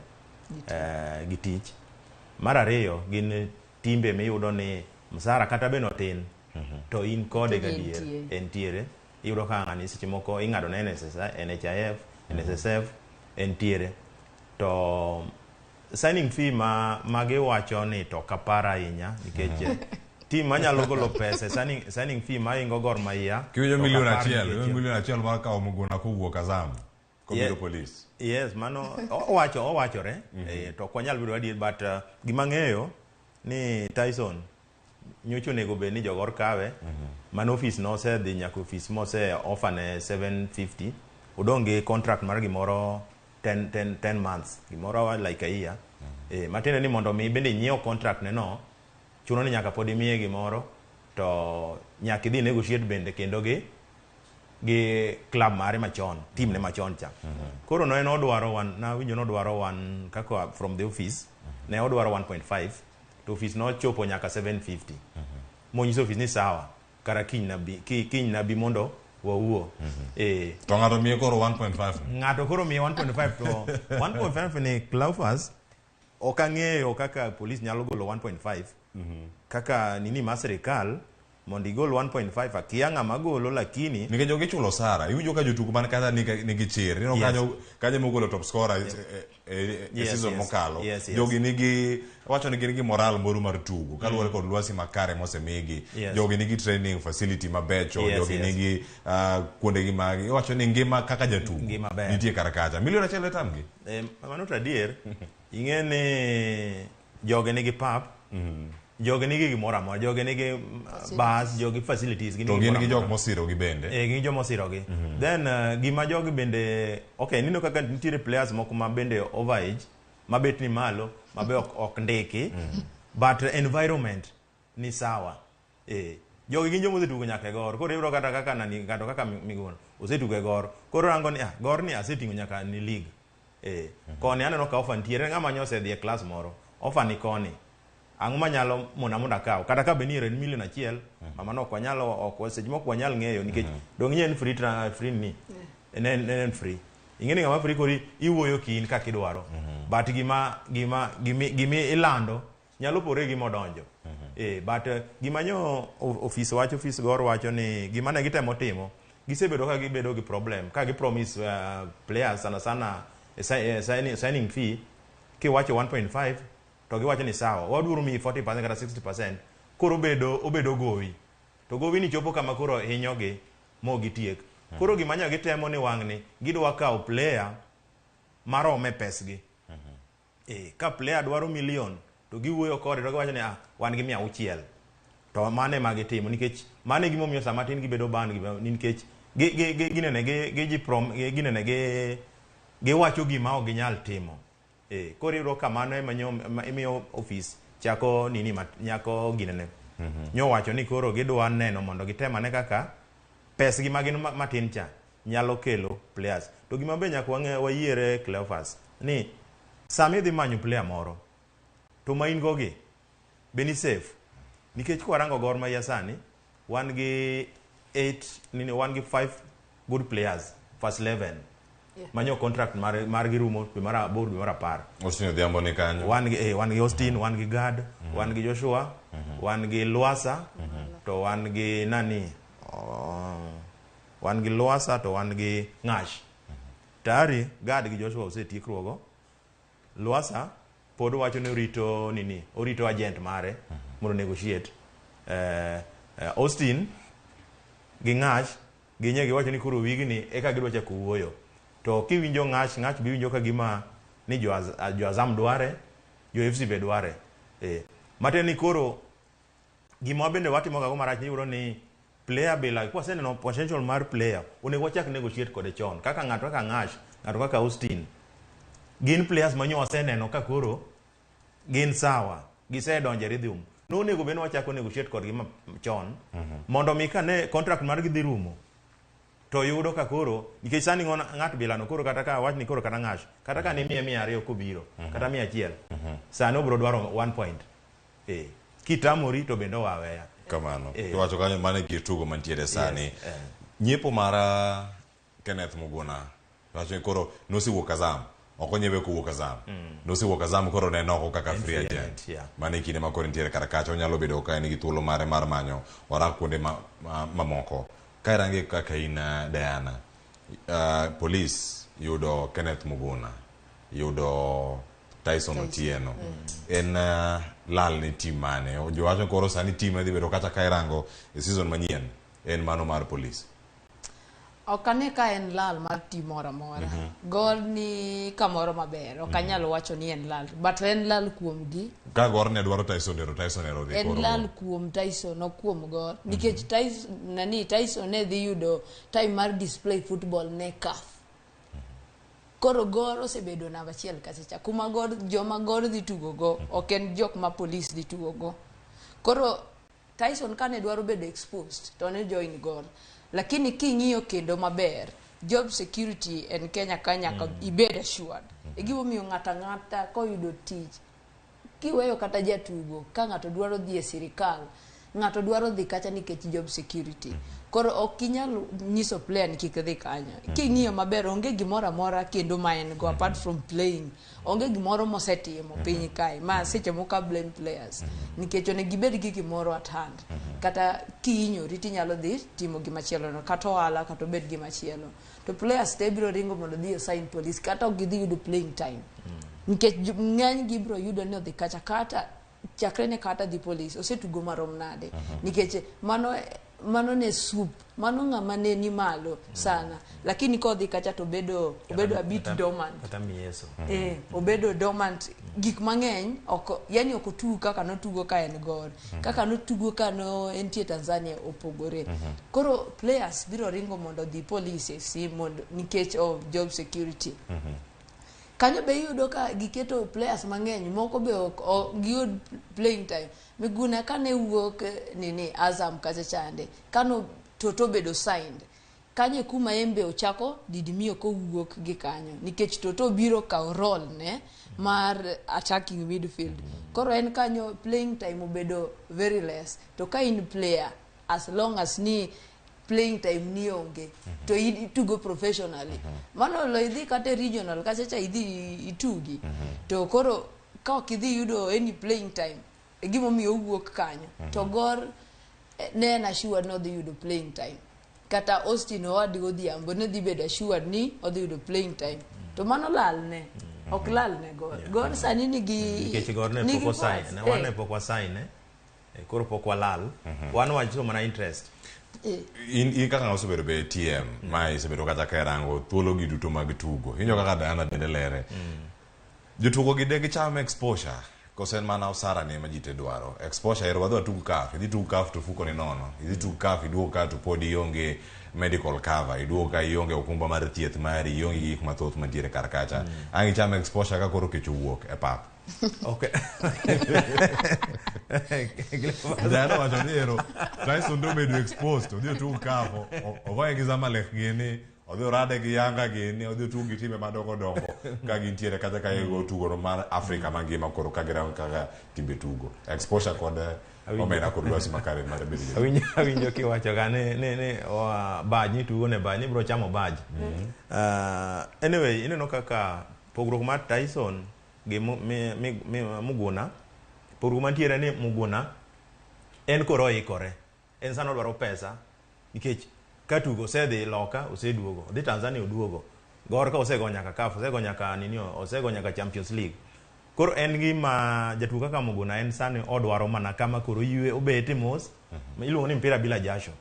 gi tich. Mar ariyo gin timbe miyudo ni msara kata bed otin to in kode To gadier entie. entiere. Iyudo ka ng'ani seche moko ing'ado ne NSSF, NHIF, NSSF entiere. To signing fee ma giwacho ni to ok apar ahinya nikech team manyalo golo pesa e signing fee maingo Gor Mahia Kiwinjo to ok milion apar achiel, nikech- iwinjo milion achiel mar kawo Muguna kowuok Azam kobiro Police. Yes, mano owacho owachore to ok wanyal bedo adier but gima ang'eyo ni Tyson nyocha onego bed ni jogor kawe mano ofis nosedhi nyaka ofis mose offer ne 750 odong' gi contract mar gimoro 10, 10, 10 months gimoro like a year matiende ni mondo mi bende inyiew contract ne no chuno ni nyaka pod imiye gimoro to nyaka idhi negotiate bende kendo gi club mare machon team ne machon cha koro no en odwaro one nawinjo nodwaro one kaka from the office ne odwaro 1.5 to office nochopo nyaka 750 monyiso office ni sawa kara kiny nabi kiny nabi mondo wawuo To ng'ato miye koro 1.5 ni. ng'ato koro miye 1.5 to 1.5 ni Cleophas ok ang'eyo kaka police nyalo golo 1.5 kaka nini mar sirikal mondo igol 1.5 akia ng'ama golo lakini Nikech ok ichulo sara, iwinjo ka jotugo man kacha nigi chir. Ineno kanyo mogolo top scorer e season mokalo. Jogi nigi wacho ni gin gi moral moro mar tugo kaluwore kod lwasi makare mosemigi. Jogi nigi training facility mabecho, jogi nigi kuondegi mag iwacho ni ngima kaka jatugo Ngima ber. nitie kar kacha. Milion achiel e tamgi. Mano to adier ing'e ni jogi nigi pap jogi nigi gimoro amora jogi nigi bus jogi facilities To gin gi jok mosirogi bende. Gin joma osirogi then gima jogi bende okay nino kaka nitiere players moko ma bende overage ma bet ni malo ma be ok ndiki but environment ni sawa jogi gin joma osetugo nyaka e Gor koro iyudo kata kaka nani ng'ato kaka Miguna osetugo e Gor koro rango ni Gor ni aseting'o nyaka ni league koni aneno ka offer nitiere ng'ama nyo osedhi e class moro offer ni koni ang'o manyalo mona mondo akaw kata ka be ni en milion achiel mama no ok wanyal ok seche moko wanyal ng'eyo nikech dong' ing'e en free free ni en free ing'e ni ng'ama free kori iwuoyo ki in kaka idwaro but gima ilando nyalo pore gi modonjo but gima nyo ofis wacho ofis Gor wacho ni gima ne gitemo timo gisebedo ka gibedo gi problem ka gi promise players sana sana signing fee kiwacho 1.5 to giwacho ni sawa wadwaro miyi 40% kata 60% koro obedo gowi to gowi ni chopo kama koro hinyogi mo gitiek koro gima nyo gitemo ni wang'ni gidwa kawo player marome pesgi ka player dwaro milion to giwuoyo kode to giwacho ni wan gi 600 to mano ema gitimo nikech mano e gimomiyo sama tin gibedo ban nikech ginene gi giwacho gima ok ginyal timo koro iyudo ka mano ema imiyo ofis chako nini nyako ginene nyowacho ni koro gidwa neno mondo gitem ane kaka pesgi ma gin matin cha nyalo kelo players to gima be nyaka wayiere Cleophas ni sama idhi manyo player moro to ma in go gi be ni safe nikech kwarango Gor Mahia sani wan gi 8 nini wan gi 5 good players first 11 manyo contract mar gi rumo dwe mar 8 dwe mar 10 Austin Odhiambo ni kanyo wan gi Austin wan gi Gad wan gi Joshua wan gi Lwasa to wan gi nani wan gi Lwasa to wan gi Ng'ash tayari Gad gi Joshua osetiekruogo Lwasa pod wacho ni orito nini orito agent mare mondo negotiate Austin gi Ng'ash ginye giwacho ni koro wigni eka gidwa chako wuoyo to kiwinjo Ng'ash biwinjo ka gima ni jo Azam dware jo FC be dware matiende ni koro gima bende watimo gago marach ni iyudo ni player bila kwa waseneno potential mar player onego wachak negotiate kode chon kaka ng'ato kaka Ng'ash ng'ato kaka Austin gin players manyo waseneno ka koro gin sawa gisedonjo e rhythm nonego bed ni wachako negotiate kodgi chon mondo mi kane contract margi dhi rumo to yudo ka koro nikech sani ng'at bilano koro kata ka wach ni koro kata Ng'ash kata ka ni 100 200 kobiro kata 100 sani obiro dwaro 1 point. Kitamori to bende owaweya. Kamano. Iwacho kanyo mano e kit tugo mantiere sani. Nyiepo mar Kenneth Muguna. Wacho ni koro nosewuok Azam. Ok onyiewe kowuok Azam. Nosewuok Azam koro ne en oko kaka En free free agent. agent, yeah. Mano e kinde ma koro nitiere kar kacha onyalo bedo ka en gi thuolo mare mar manyo orak kuonde mamoko. Ka irange kaka in Diana, Police yudo Kenneth Muguna, yudo Tyson Otieno. En lal ne team mane? Jowacho koro sani team madhi bedo kata ka irango e season manyien en mano mar Police. Ok ane ka en lal mar team moro amora. Gor ni kamoro maber. Ok anyal wacho ni en lal. But en lal kuom gi. Ka Gor ne dwaro Tyson ero, Tyson ero dhi En koro. lal kuom Tyson, ok kuom Gor. Nikech Tyson ne dhi yudo time mar display football ne CAF. Koro Gor osebedo namba achiel kacha cha. Kuma Gor, joma Gor dhi tugo go, ok en jok ma Police dhi tugo go. Koro Tyson kane dwaro bedo exposed to ne join Gor. Lakini king'iyo kendo maber, job security en Kenya ka nyaka ibed assured. E gimomiyo ng'ato ang'ata koyudo tich, kiweyo kata jatugo, ka ng'ato dwaro dhi e sirikal, ng'ato dwaro dhi kacha nikech job security. Koro ok inyal nyiso player ni kik dhi kanyo. King'iyo maber, onge gimoro amora kendo ma en go apart from playing. Onge gimoro mosetimo piny kae ma seche moko a blame players. Nikech onego ibed gi gimoro at hand. Kata kihinyori tinyalo dhi timo gimachielo no, kata ohala kata obed gimachielo. To players te biro ringo mondo dhi sign Police kata ok gidhi yudo playing time. Nikech ng'eny gi biro yudo ni odhi kacha kata chakre ne kata dhi Police osetugo marom nade. Nikech mano ne soup, mano ng'ama ne ni malo sana. Lakini kodhi kacha to obedo a bit dormant. Kata mieso. Obedo dormant. Gik mang'eny ok, yani ok otug kaka notugo ka en Gor. Kaka notugo ka no entie Tanzania opogore. Koro players biro ringo mondo dhi Police FC mondo nikech of job security. Kanyo be iyudo ka giketo players mang'eny, moko be ok giyud playing time. Miguna kane wuok nini Azam kacha chande, kano Toto bedo signed. Kanyo e kuma en be ochako didimio kowuok gi kanyo nikech Toto biro kawo role ne mar attacking midfield. Koro en kanyo playing time obedo very less. To ka in player, as long as ni playing time ni onge to itugo professionally. Mano lo idhi kata e regional kacha cha idhi itugi. To koro ka ok idhi yudo any playing time, e gimomiyo owuok kanyo. To Gor ne en assured ni odhi yudo playing time. Kata Austin Owadi Odhiambo ne dhi bedo assured ni odhi yudo playing time. To mano lal ne. Ok lal ne Gor. Gor sani nigi Nikech Gor ne nigi pok osign, force. ne wan ne pok wasign, koro pok walal. Wan wachiwo mana interest. In kaka osebedo be TM, ma isebedo kata ka irango thuolo gi duto mag tugo. Inyo kaka Diana bende lere. Jotugo gi de gicham exposure. Koso en mana osara ni ema ji te dwaro. Exposure ero wadhi watug CAF. Idhi tug CAF to fuko ni nono. Idhi tug CAF iduog ka to pod ionge medical cover. Iduog ka ionge okumba mar thieth mari, ionge gi gik mathoth mantiere kar kacha. Ang' icham exposure ka koro kech owuok e pap. Okay. Diana wacho ni ero Tyson dobedo exposed, odhi otug CAF, ogoye gi Zamalek gini, odhi orade gi Yanga gini, odhi otug gi timbe madongo dongo ka gintiere kata ka gigo tugo no mar Afrika mangima koro ka girango kaka timbe tugo. Exposure kod omenda kod lwasi makare mar bedo jatugo. Awinjo kiwacho ga ni baj ni tugo ne baj ni bro chamo baj. Anyway, ineno kaka pogruok mar Tyson gi Muguna, pogruok mantiere ni Muguna en koro oikore. En sano odwaro pesa nikech ka tugo osedhi loka oseduogo, odhi Tanzania oduogo. Gor ka osego nyaka CAF, osego nyaka nini, osego nyaka Champions League. Koro en gima jatugo kaka Muguna en sani odwaro mana kama koro ywe obete mos. Iluongo ni mpira bila jasho.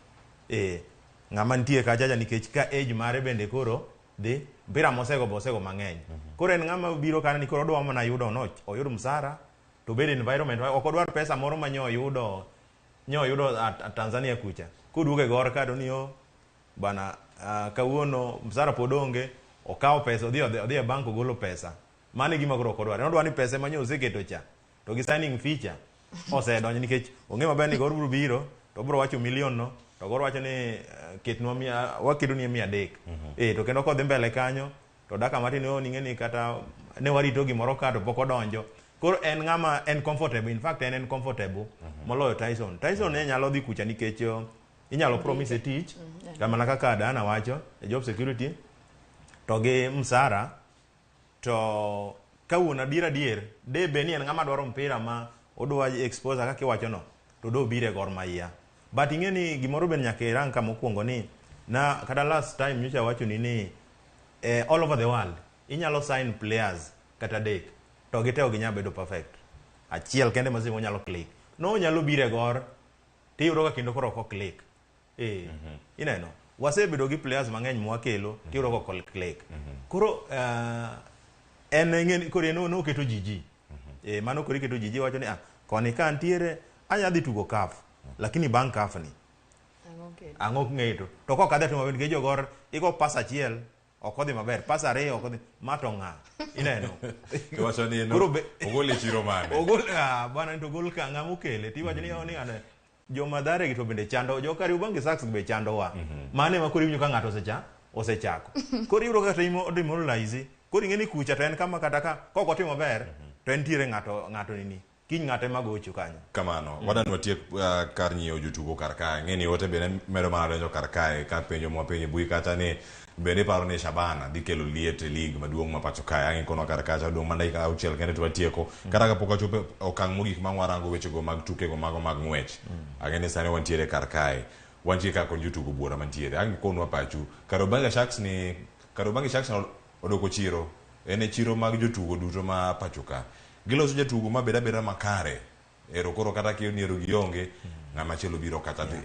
Ng'ama nitie kacha cha nikech ka age mare bende koro dhi mpira mosego be osego mang'eny. Koro en ng'ama biro kanyo ni koro odwa mana yudo no oyud msara to obed environment ok odwar pesa moro ma nyo oyudo a Tanzania kucha. Koduogo e Gor ka to ni o bana, kawuono msara pod onge, okawo pesa odhi e bank ogolo pesa. Mano e gima koro ok odwar. En odwaro ni pesa ema nyo oseketo cha to gi signing feature osedonjo nikech ong'e maber ni Gor biro biro to obiro wacho milion no to Gor wacho ni ketnwa mia, waketo ni 300. To kendo kodhi mbele kanyo to daka matin o ning'e ni kata ne warito gimoro ka to pok odonjo. Koro en ng'ama en comfortable, in fact en comfortable moloyo Tyson. Tyson ne nyalo dhi kucha nikech inyalo promise tich, kamana kaka Dana wacho, e job security to gi msara. To ka wuon adier de be ni en ng'ama dwaro mpira ma odwa expose kaka iwacho no, to do bire Gor Mahia. But ing'e ni gimoro bende nyaka irang kama mokwongo ni na kata last time nyocha wacho ni all over the world inyalo sign players kata adek to gite ok ginyal bedo perfect. Achiel kende ma seche nyalo click. No nyalo bire Gor tiyudo ka kendo koro ok click. Ineno wasebedo gi players mang'eny mwakelo tiyudo ka ok click. Koro en ng'eni koro en noketo GG. Mano koro iketo GG wacho ni koni ka ntiere anya dhi tugo CAF, lakini bang' CAF ni ang'o ng'eto to kok adhi timo maber nikech jogor igo pas achiel ok odhi maber, pas ariyo ok odhi, ma to ng'a ineno. Iwacho ni ogol e chiro mane? Ogol bwana to ogol ka ng'ama okele tiwacho ni ni ane jo Mathare gi to bende chando jo Kariobangi Sharks be chandowa. Mano ema koro iwinjo ka ng'ato osechako. Koro iyudo kata demoralize. Koro ing'e ni kucha to en kama kata ka kok otimo maber to entiere ng'ato nini kiny ng'ato ema gocho kanyo. Kamano wadani watiek kar nyiewo jotugo kar kae. Ng'e ni ote bende medo mana donjo kar kae ka penjo mwapenjo mbui kata ni bende iparo ni Shabana dhi kelo liet e league maduong' ma pacho kae. Ang' ikonwa kar kacha odong' mana dakika 6 kende to watieko. Kata kapok wachopo okang' mogik ma warango wechego mag tukego mago mag ng'wech. Ang'e ni sani wantiere kar kae. Wantie kar kod jotugo buora mantiere. Ang' ikonwa pachu. Kariobangi Sharks ni Kariobangi Sharks odoko chiro. En e chiro mag jotugo duto ma pacho ka. Giloso jatugo mabed abeda makare. Ero koro kata kioniero gionge, ng'ama chielo biro kata dhi.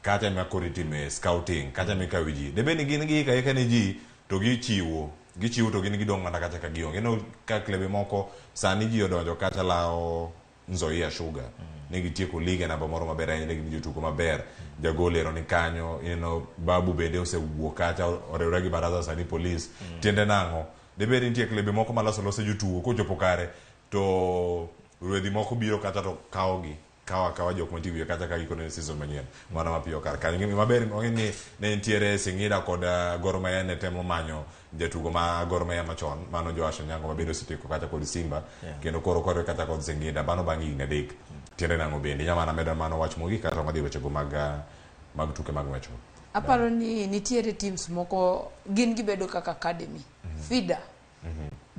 Kacha ema koro itime scouting, kacha mikawe ji. Debe ni gin giika ika ne ji to gichiwo. Gichiwo to gin gidong' mana kacha ka gionge. Ineno ka klebe moko sani ji odonjo kacha lao Nzoia Sugar. Ne gitieko league e namba moro maber ahinya, ne gin jotugo maber. Jagol ero ni kanyo, ineno Babu bende osewuok kacha oriwre gi baraza sani police. Tiende nang'o? Debe ni nitie klebe moko maloso loso jotugo kochopo kare to rwedhi moko biro kata to kawogi. Kawa jok mantie wiye kacha ka gikone season manyien. Mano mapiyo kar kanyo. Gima maber ong'e ni ne nitiere Singida kod Gor Mahia ne temo manyo jatugo ma Gor Mahia machon, mano Joash Onyango ma bende osetieko kacha kod Simba, kendo koro kore kacha kod Singida, mano bang' higni 3. Tiende nang'o bende? Inyalo mana medo mano wach mogik kata wadhi wechego mag tuke mag ng'wech. Aparo ni nitiere teams moko gin gibedo kaka academy, feeder.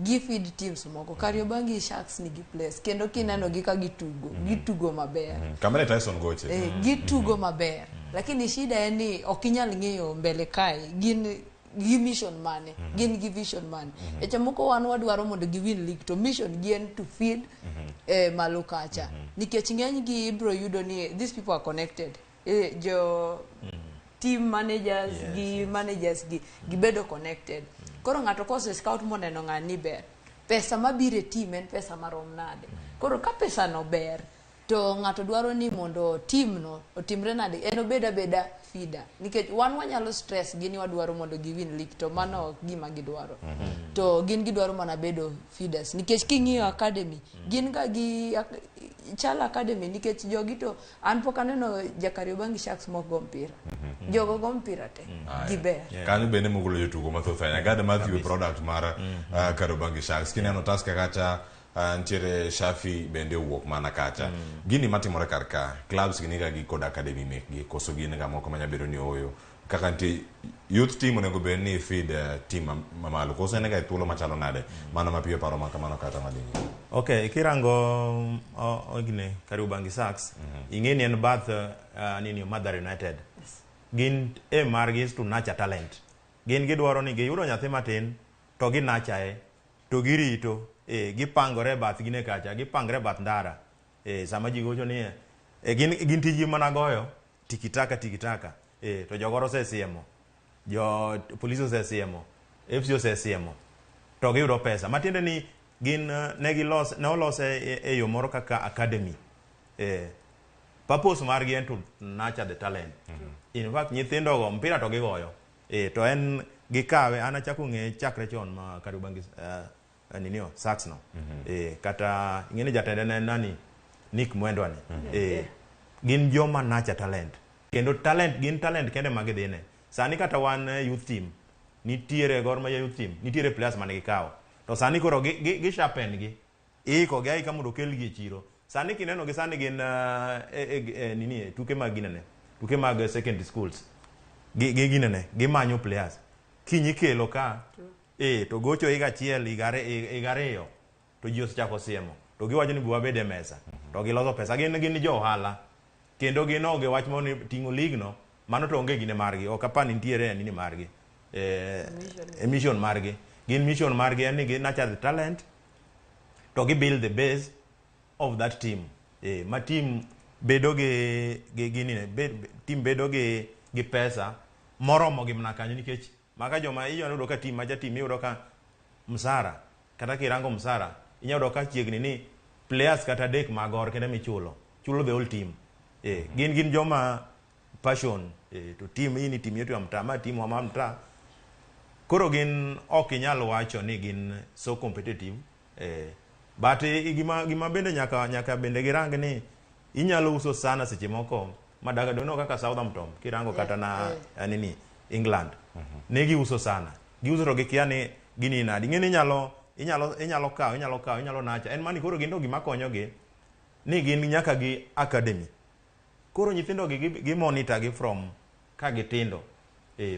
Gi feed teams moko. Kariobangi Sharks nigi place kendo kineno gi ka gitugo, gitugo maber. Kamane Tyson goche. Gitugo maber. Lakini shida en ni ok inyal ng'eyo mbele kae gin gi mission mane, gin gi vision mane. Eche moko wan wadwaro mondo gi win league to mission gi en to feed malo kacha. Nikech ng'eny gi ibro yudo ni these people are connected. Jo team managers gi managers gi gibedo connected. Koro ng'ato kose scout moneno ng'ani ber, pesa mabiro e team en pesa marom nade. Koro ka pesa no ber to ng'ato dwaro ni mondo team no otimre nade, en obed abeda feeder. Nikech wan wanyalo stress gi ni wadwaro mondo gi win league to mano ok gima gidwaro. To gin gidwaro mana bedo feeders. Nikech king'iyo academy, gin ga gi chal academy nikech jogi to an pok aneno ja Kariobangi Sharks mok go mpira. Jogo go mpira te, giber. Kanyo bende mogolo jotugo mathoth ahinya. Gad Matthew product mar Kariobangi Sharks. Kineno Tusker kacha nitiere Shafi bende owuok mana kacha. Gini matimore kar ka, clubs gi niga gi kod academy mekgi, koso gin ga moko manya bedo ni oyo. Kaka nitie youth team onego bed ni feed team mamalo. Koso en ga e thuolo machalo nade? Mano mapiyo paro ma kamano kata madhi nyime. Okay, kirango gine Kariobangi Sharks, ing'e ni en bath nini Mathare United. Gin aim margi is to nurture talent. Gin gidwaro ni giyudo nyathi matin to ginachae to girito, gipangore bath gine kacha, gipangre bath ndara. Sama ji gocho ni gin tijgi mana goyo tikitaka tikitaka. To jogoro osesiemo, jo polisi osesiemo, FC osesiemo, to giyudo pesa. Matiende ni gin ne gilos, ne olose e yo moro kaka academy. Purpose margi en to nurture the talent. In fact, nyithindo go mpira to gigoyo. To en gikawe, an achako ng'e chakre chon ma Kariobangi ninio Sharks no. Kata ing'e ni jatende ne en nani Nick Mwendwa ni. Gin joma nurture talent. Kendo talent gin talent kende ma gidhine. Sani kata wan youth team nitiere Gor Mahia youth team, nitiere players mane gikawo. To sani koro gi sharpen gi. Iiko gi aika mondo okelgi e chiro. Sani kineno gi sani gin nini e tuke mag ginene, tuke mag secondary schools. Gi gi ginene, gimanyo players. Kiny ikelo ka, to gocho higa achiel, higa 2 to ji osechako siemo. To giwacho ni bi wabed e mesa. To giloso pesa. Gin jo ohala. Kendo gin onge wach moro ni ting'o league no, mano to onge gine margi. Ok apar ni nitiere nini margi. Mission margi. Gin mission margi en ni gi nurture the talent, to gi build the base of that team. Ma team bedo gi nini, team bedo gi pesa moromo gi mana kanyo, nikech maka joma inyalo yudo ka team macha team iyudo ka msara, kata kirango msara inyalo yudo ka chiegni ni players kata 3 mag Gor kende michulo, chulo the whole team. Gin joma passion, to team hii ni team yetu ya mtaa, ma team wa mtaa. Koro gin ok inyal wacho ni gin so competitive. But gima bende nyaka bende girang ni inyalo uso sana seche moko madaga dono kaka Southampton kirango kata na nini England. Ne giuso sana. Giuso to gikia ni gini nadi. Ing'e ni inyalo kawo, inyalo nacha. En mani koro gin to gima konyogi ni gin nyaka gi academy. Koro nyithindo gi monitor gi from ka gitindo.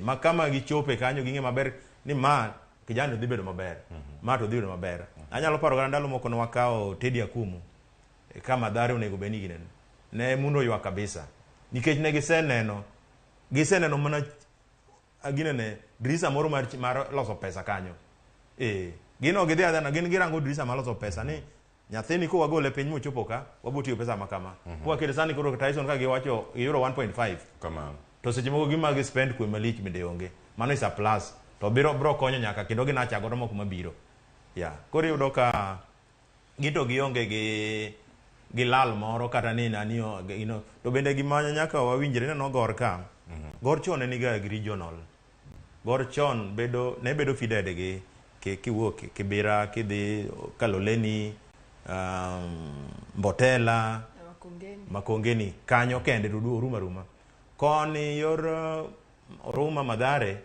Ma kama gichope kanyo ging'e maber ni ma kijana dhi bedo maber. Ma to dhi bedo maber. Anyalo paro kata ndalo moko ne wakawo Teddy Akumu ka Mathare onego bed ni gineno. Ne mundo ywak kabisa. Nikech ne giseneno mana ginene dirisa moro mar loso pesa kanyo. Gin ok gidhi adhana, gin girango dirisa mar loso pesa ni nyathini ko wagole piny mochopo ka, wabo tiyo pesa ma kama. Kwa kete sani koro Tyson ka giwacho giyudo 1.5. Kamano. To seche moko gima gi spend kwe malich bende onge. Mano is a plus. To biro konyo nyaka kendo ginacha godo moko mabiro. Yeah. Koro iyudo ka gito gionge gi lal moro kata ni nani you know. To bende gima nyaka wawinjre neno Gor ka. Gor chon ne niga gi regional. Gor chon ne bedo feeded gi kiwuok Kibira, kidhi Kaloleni, Mbotela, Makongeni, kanyo kende to oruma ruma. Koni yor Oruma Mathare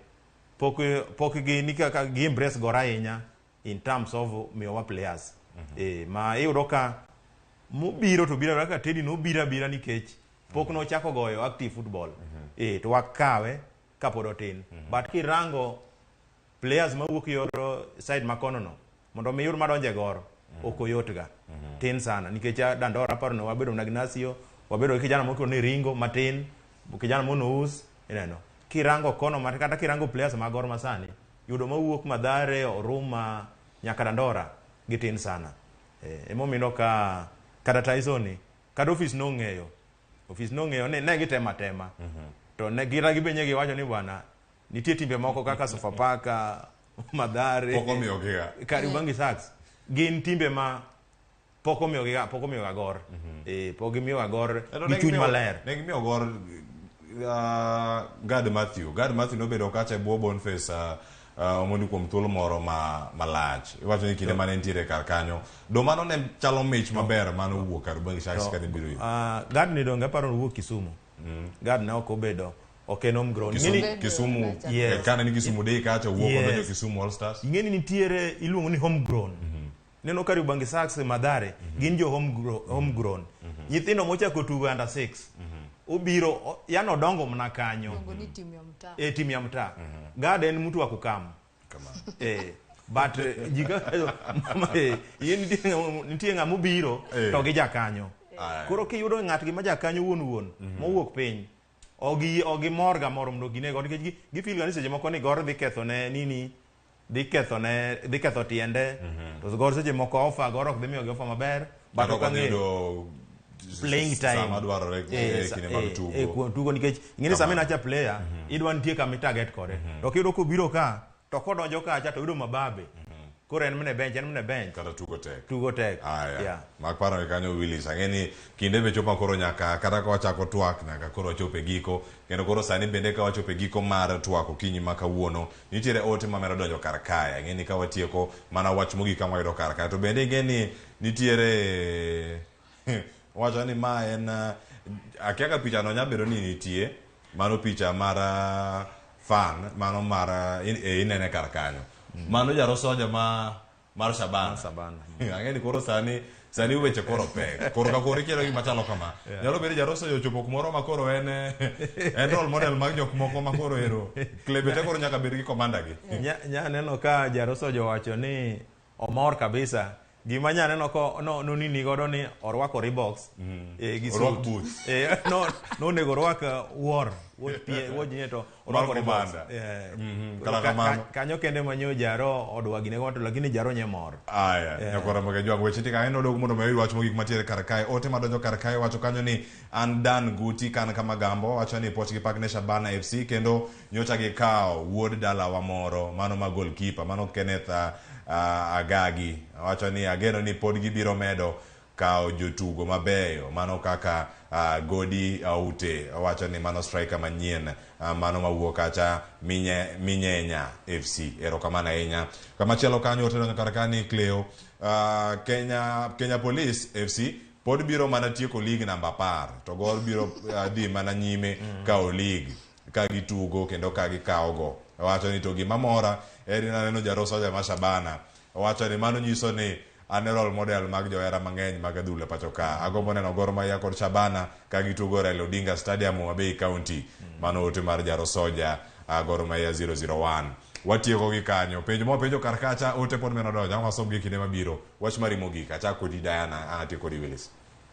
pok gi ni kaka gi embrace Gor ahinya in terms of miyowa players. Ma iyudo ka mobiro to biro kaka Teddy nobiro abira nikech pok nochako goyo active football. To wakawe kapod otin. But kirango players mawuok yor side makono no, mondo mi yud madonje Gor, ok oyotga. Tin sana nikech Dandora aparo ni wabedo na Ignacio, wabedo gi kijana moko ni Ringo matin, kijana mono us, ineno. Kirango kono mar kata kirango players mag Gor masani, yudo mawuok Mathare, Oruma, nyaka Dandora gitin sana. Emomiyo ka kata Tyson kata office nong'eyo. Office nong'eyo ni ne gitema tema. To ne gira gibenye giwacho ni bwana nitie timbe moko kaka Sofapaka, Mathare, pok omiyogiga. Kariobangi Sharks. Gin timbe ma pok omiyogiga, pok omiyoga Gor. Pok gimiyoga Gor gi chuny maler. Ne gimiyo Gor Gad Matthew. Gad Matthew nobedo kacha e bwo Boniface Omondi kuom thuolo moro malach. Iwacho ni kinde mane nitiere kar kanyo. Do mano ne chalo mich maber mane owuok Kariobangi Sharks kane biro ir. Gad ni donge aparo ni owuok Kisumu. Gad ne ok obedo, ok en homegrown. Kisumu. Yes. Kane ni Kisumu Day kacha owuok odonjo Kisumu All Stars. Ing'eni nitiere iluongo ni homegrown. Neno Kariobangi Sharks Mathare gin jo homegrown. Nyithindo mochako tugo under 6 obiro yani odongo mana kanyo. Iluongo ni timu ya mtaa. Timu ya mtaa. Gad en mtu wa kukam. But nitie ng'ama obiro to gi jakanyo. Koro kiyudo ng'at gi ma jakanyo wuon wuon mowuok piny, ogimor ga moro mondo gine go nikech gifeel ga ni seche moko ni Gor dhi ketho ne nini, dhi ketho ne, dhi ketho tiende. To Gor seche moko offer, Gor ok dhi miyogi offer maber, but ok ang'eyo playing time sama dwarore kinde mag tugo. Kuom tugo nikech ing'e ni sama inacha player, idwa nitie kama i-target kode. To kiyudo kobiro ka, to kodonjo kacha to yudo mababe. Koro en mne bench, en mne bench. Kata tugo tek. Tugo tek. Aya. Mak paro ni kanyo Willis, ang'e ni kinde be chopo koro nyaka kata ka wachako twak nyaka koro wachopo e giko. Kendo koro sani bende ka wachopo e giko mar twak okinyi ma kawuono, nitiere ote ma medo donjo kar kae. Ang'e ni ka watieko mana wach mogik kama wayudo kar kae. To bende ing'e ni nitiere wacho ni ma en akia ka picha no nyalo bedo ni nitie, mano picha mar fan, mano mar inene kar kanyo. Mano jaro soja ma Mar Shabana. Ang'e ni koro sani sani weche koro pek. Koro ka koro ikielo gima chalo kama. Nyalo bedo Jaroso ochopo kumoro ma koro en en role model mag jok moko ma koro ero. Klebe te koro nyaka bed gi komanda gi. Nya neno ka Jaroso jowacho ni omor kabisa. Gima nya neno ko no nonini godo ni orwako Reeboks gi Orwak suit. boots. No nonego orwak wuor pie wuor nie to orwako Reeboks. Commander. Kata kamano. Kanyo kende manyo Jaro odwa gine godo lakini Jaro nye mor. Aya, nyakora moge jwang weche tika en odog mondo mayud wach mogik matiere kar kae. Ote madonjo kar kae wacho kanyo ni an Dan Guti kan kama Gambo wacho ni poch gi pak ne Shabana FC kendo nyocha gikawo wuod dalawa moro mano ma goalkeeper mano Kenneth Agagi wacho ni ageno ni pod gibiro medo kawo jotugo mabeyo mano kaka Godi Aute wacho ni mano striker manyien mano mawuok kacha Minyenya FC. Erokamano ahinya. Kamachielo kanyo ote donjo kar ka ni Cleo Kenya Police FC pod biro mana tieko league namba 10 to Gor biro dhi mana nyime kawo league ka gitugo kendo ka gikawogo. Wacho ni to gima mora en ni naneno Jaroso ma Shabana wacho ni mano nyiso ni an e role model mag johera mang'eny mag adhula pacho ka. Agombo neno Gor Mahia kod Shabana ka gitugo Raila Odinga Stadium Homa Bay County. Mano ote mar Jarosoja Gor Mahia 001. Watieko gi kanyo. Penjo ma penjo kar kacha ote pod meno donjo. Ang' wasom gi kinde mabiro. Wach mari mogik. Achak kodi Diana, an atieko kodi Willis.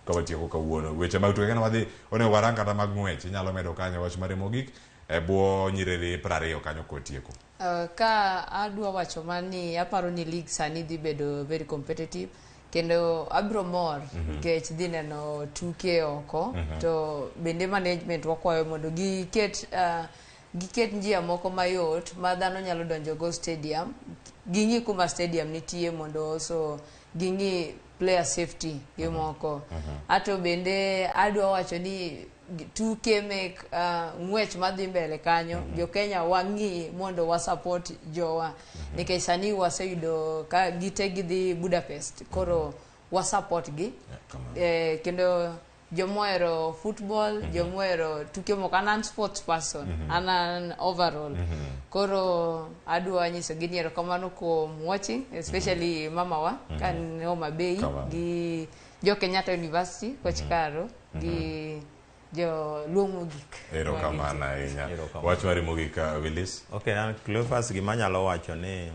Ka watieko kawuono. Weche mag tuke kana wadhi onego warang kata mag ng'wech. Inyalo medo kanyo wach mari mogik e bwo nyiriri 20 kanyo kotieko. Ka adwa wacho mani aparo ni league sani dhi bedo very competitive kendo abiro mor nikech dhi neno tuke oko to bende management wakwayo mondo giket njia moko mayot ma dhano nyalo donjo go stadium, ging'i kuma stadium nitie mondo also ging'i player safety gi moko. Ato bende adwa wacho ni tuke mek ng'wech madhi mbele kanyo jo Kenya wang'i mondo wa support jowa nikech sani waseyudo ka gite gidhi Budapest koro wa support gi kendo jomohero football, jomohero tuke moko. An sports person, an overall. Koro adwa nyisogi ni erokamano kuom watching, especially mamawa kan Homa Bay gi jo Kenyatta University Coach Karo gi jo Luo Mogik. Erokamano ahinya. Wach mari mogik Willis. Okay, an Cleophas gima anyalo wacho ni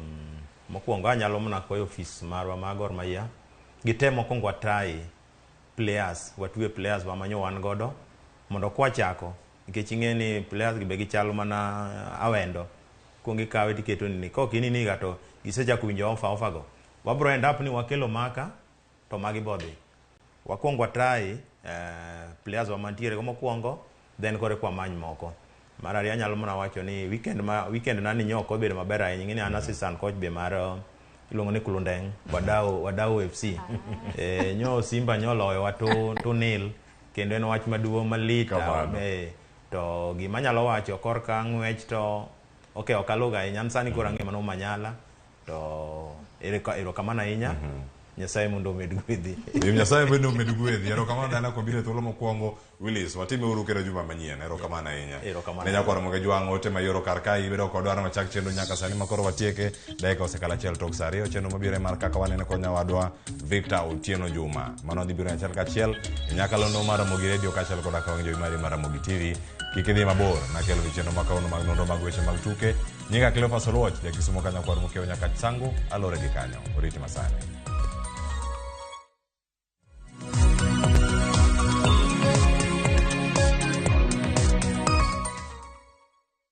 mokwongo anyalo mana kwayo ofis marwa mar Gor Mahia gitem mokwongo watry players, watwe players wamanyo wan godo mondo kwachako nikech ing'e ni players gi be gichalo mana awendo kuong ikawe tiketo ni kok inini ga to gisechako winjo offer go wabro end up ni wakelo maka to magi bodhi wakwong watry players wa mantiere go mokwongo then kore kwa many moko. Mar ariyo anyalo mana wacho ni weekend nani nyok obedo maber ahinya. Ing'e ni an assistant coach be mar iluongo ni Kulundeng Wadau FC. Nyo Simba nyoloyo to nil kendo en wach maduong' malit. To gima anyalo wacho korka ng'wech to okay ok aluga ahinya an sani koro ang'e mano Manyala to erokamano ahinya. Nyasaye mondo omed gwedhi. Nyasaye mondo omed gwedhi. Erokamano dana kuom biro e thuolo mokwongo. Willis, watime uru kendo juma manyien. Erokamano ahinya. Erokamano. Ne nyakwar moge jwang' ote mayoro kar kae ibedo kodwa an wachak chenro nyaka sani ma koro watieke. Dakika osekalo 1 tok saa 2. Chenro mabiro mar kaka wanene kod nyawadwa Victor Otieno Juma. Mano dhi biro achiel kachiel e nyakalondo mar Ramogi Radio kaachiel koda ka wang' jowi mari mar Ramogi TV. Kik idhi mabor nakelo ni chenro ma kawuono mag nonro mag weche mag tuke. Nyinga Cleophas Oluoch, jakisumo ka nyakwar Mokeo nyaka Sango, alore gi kanyo. Oriti masani.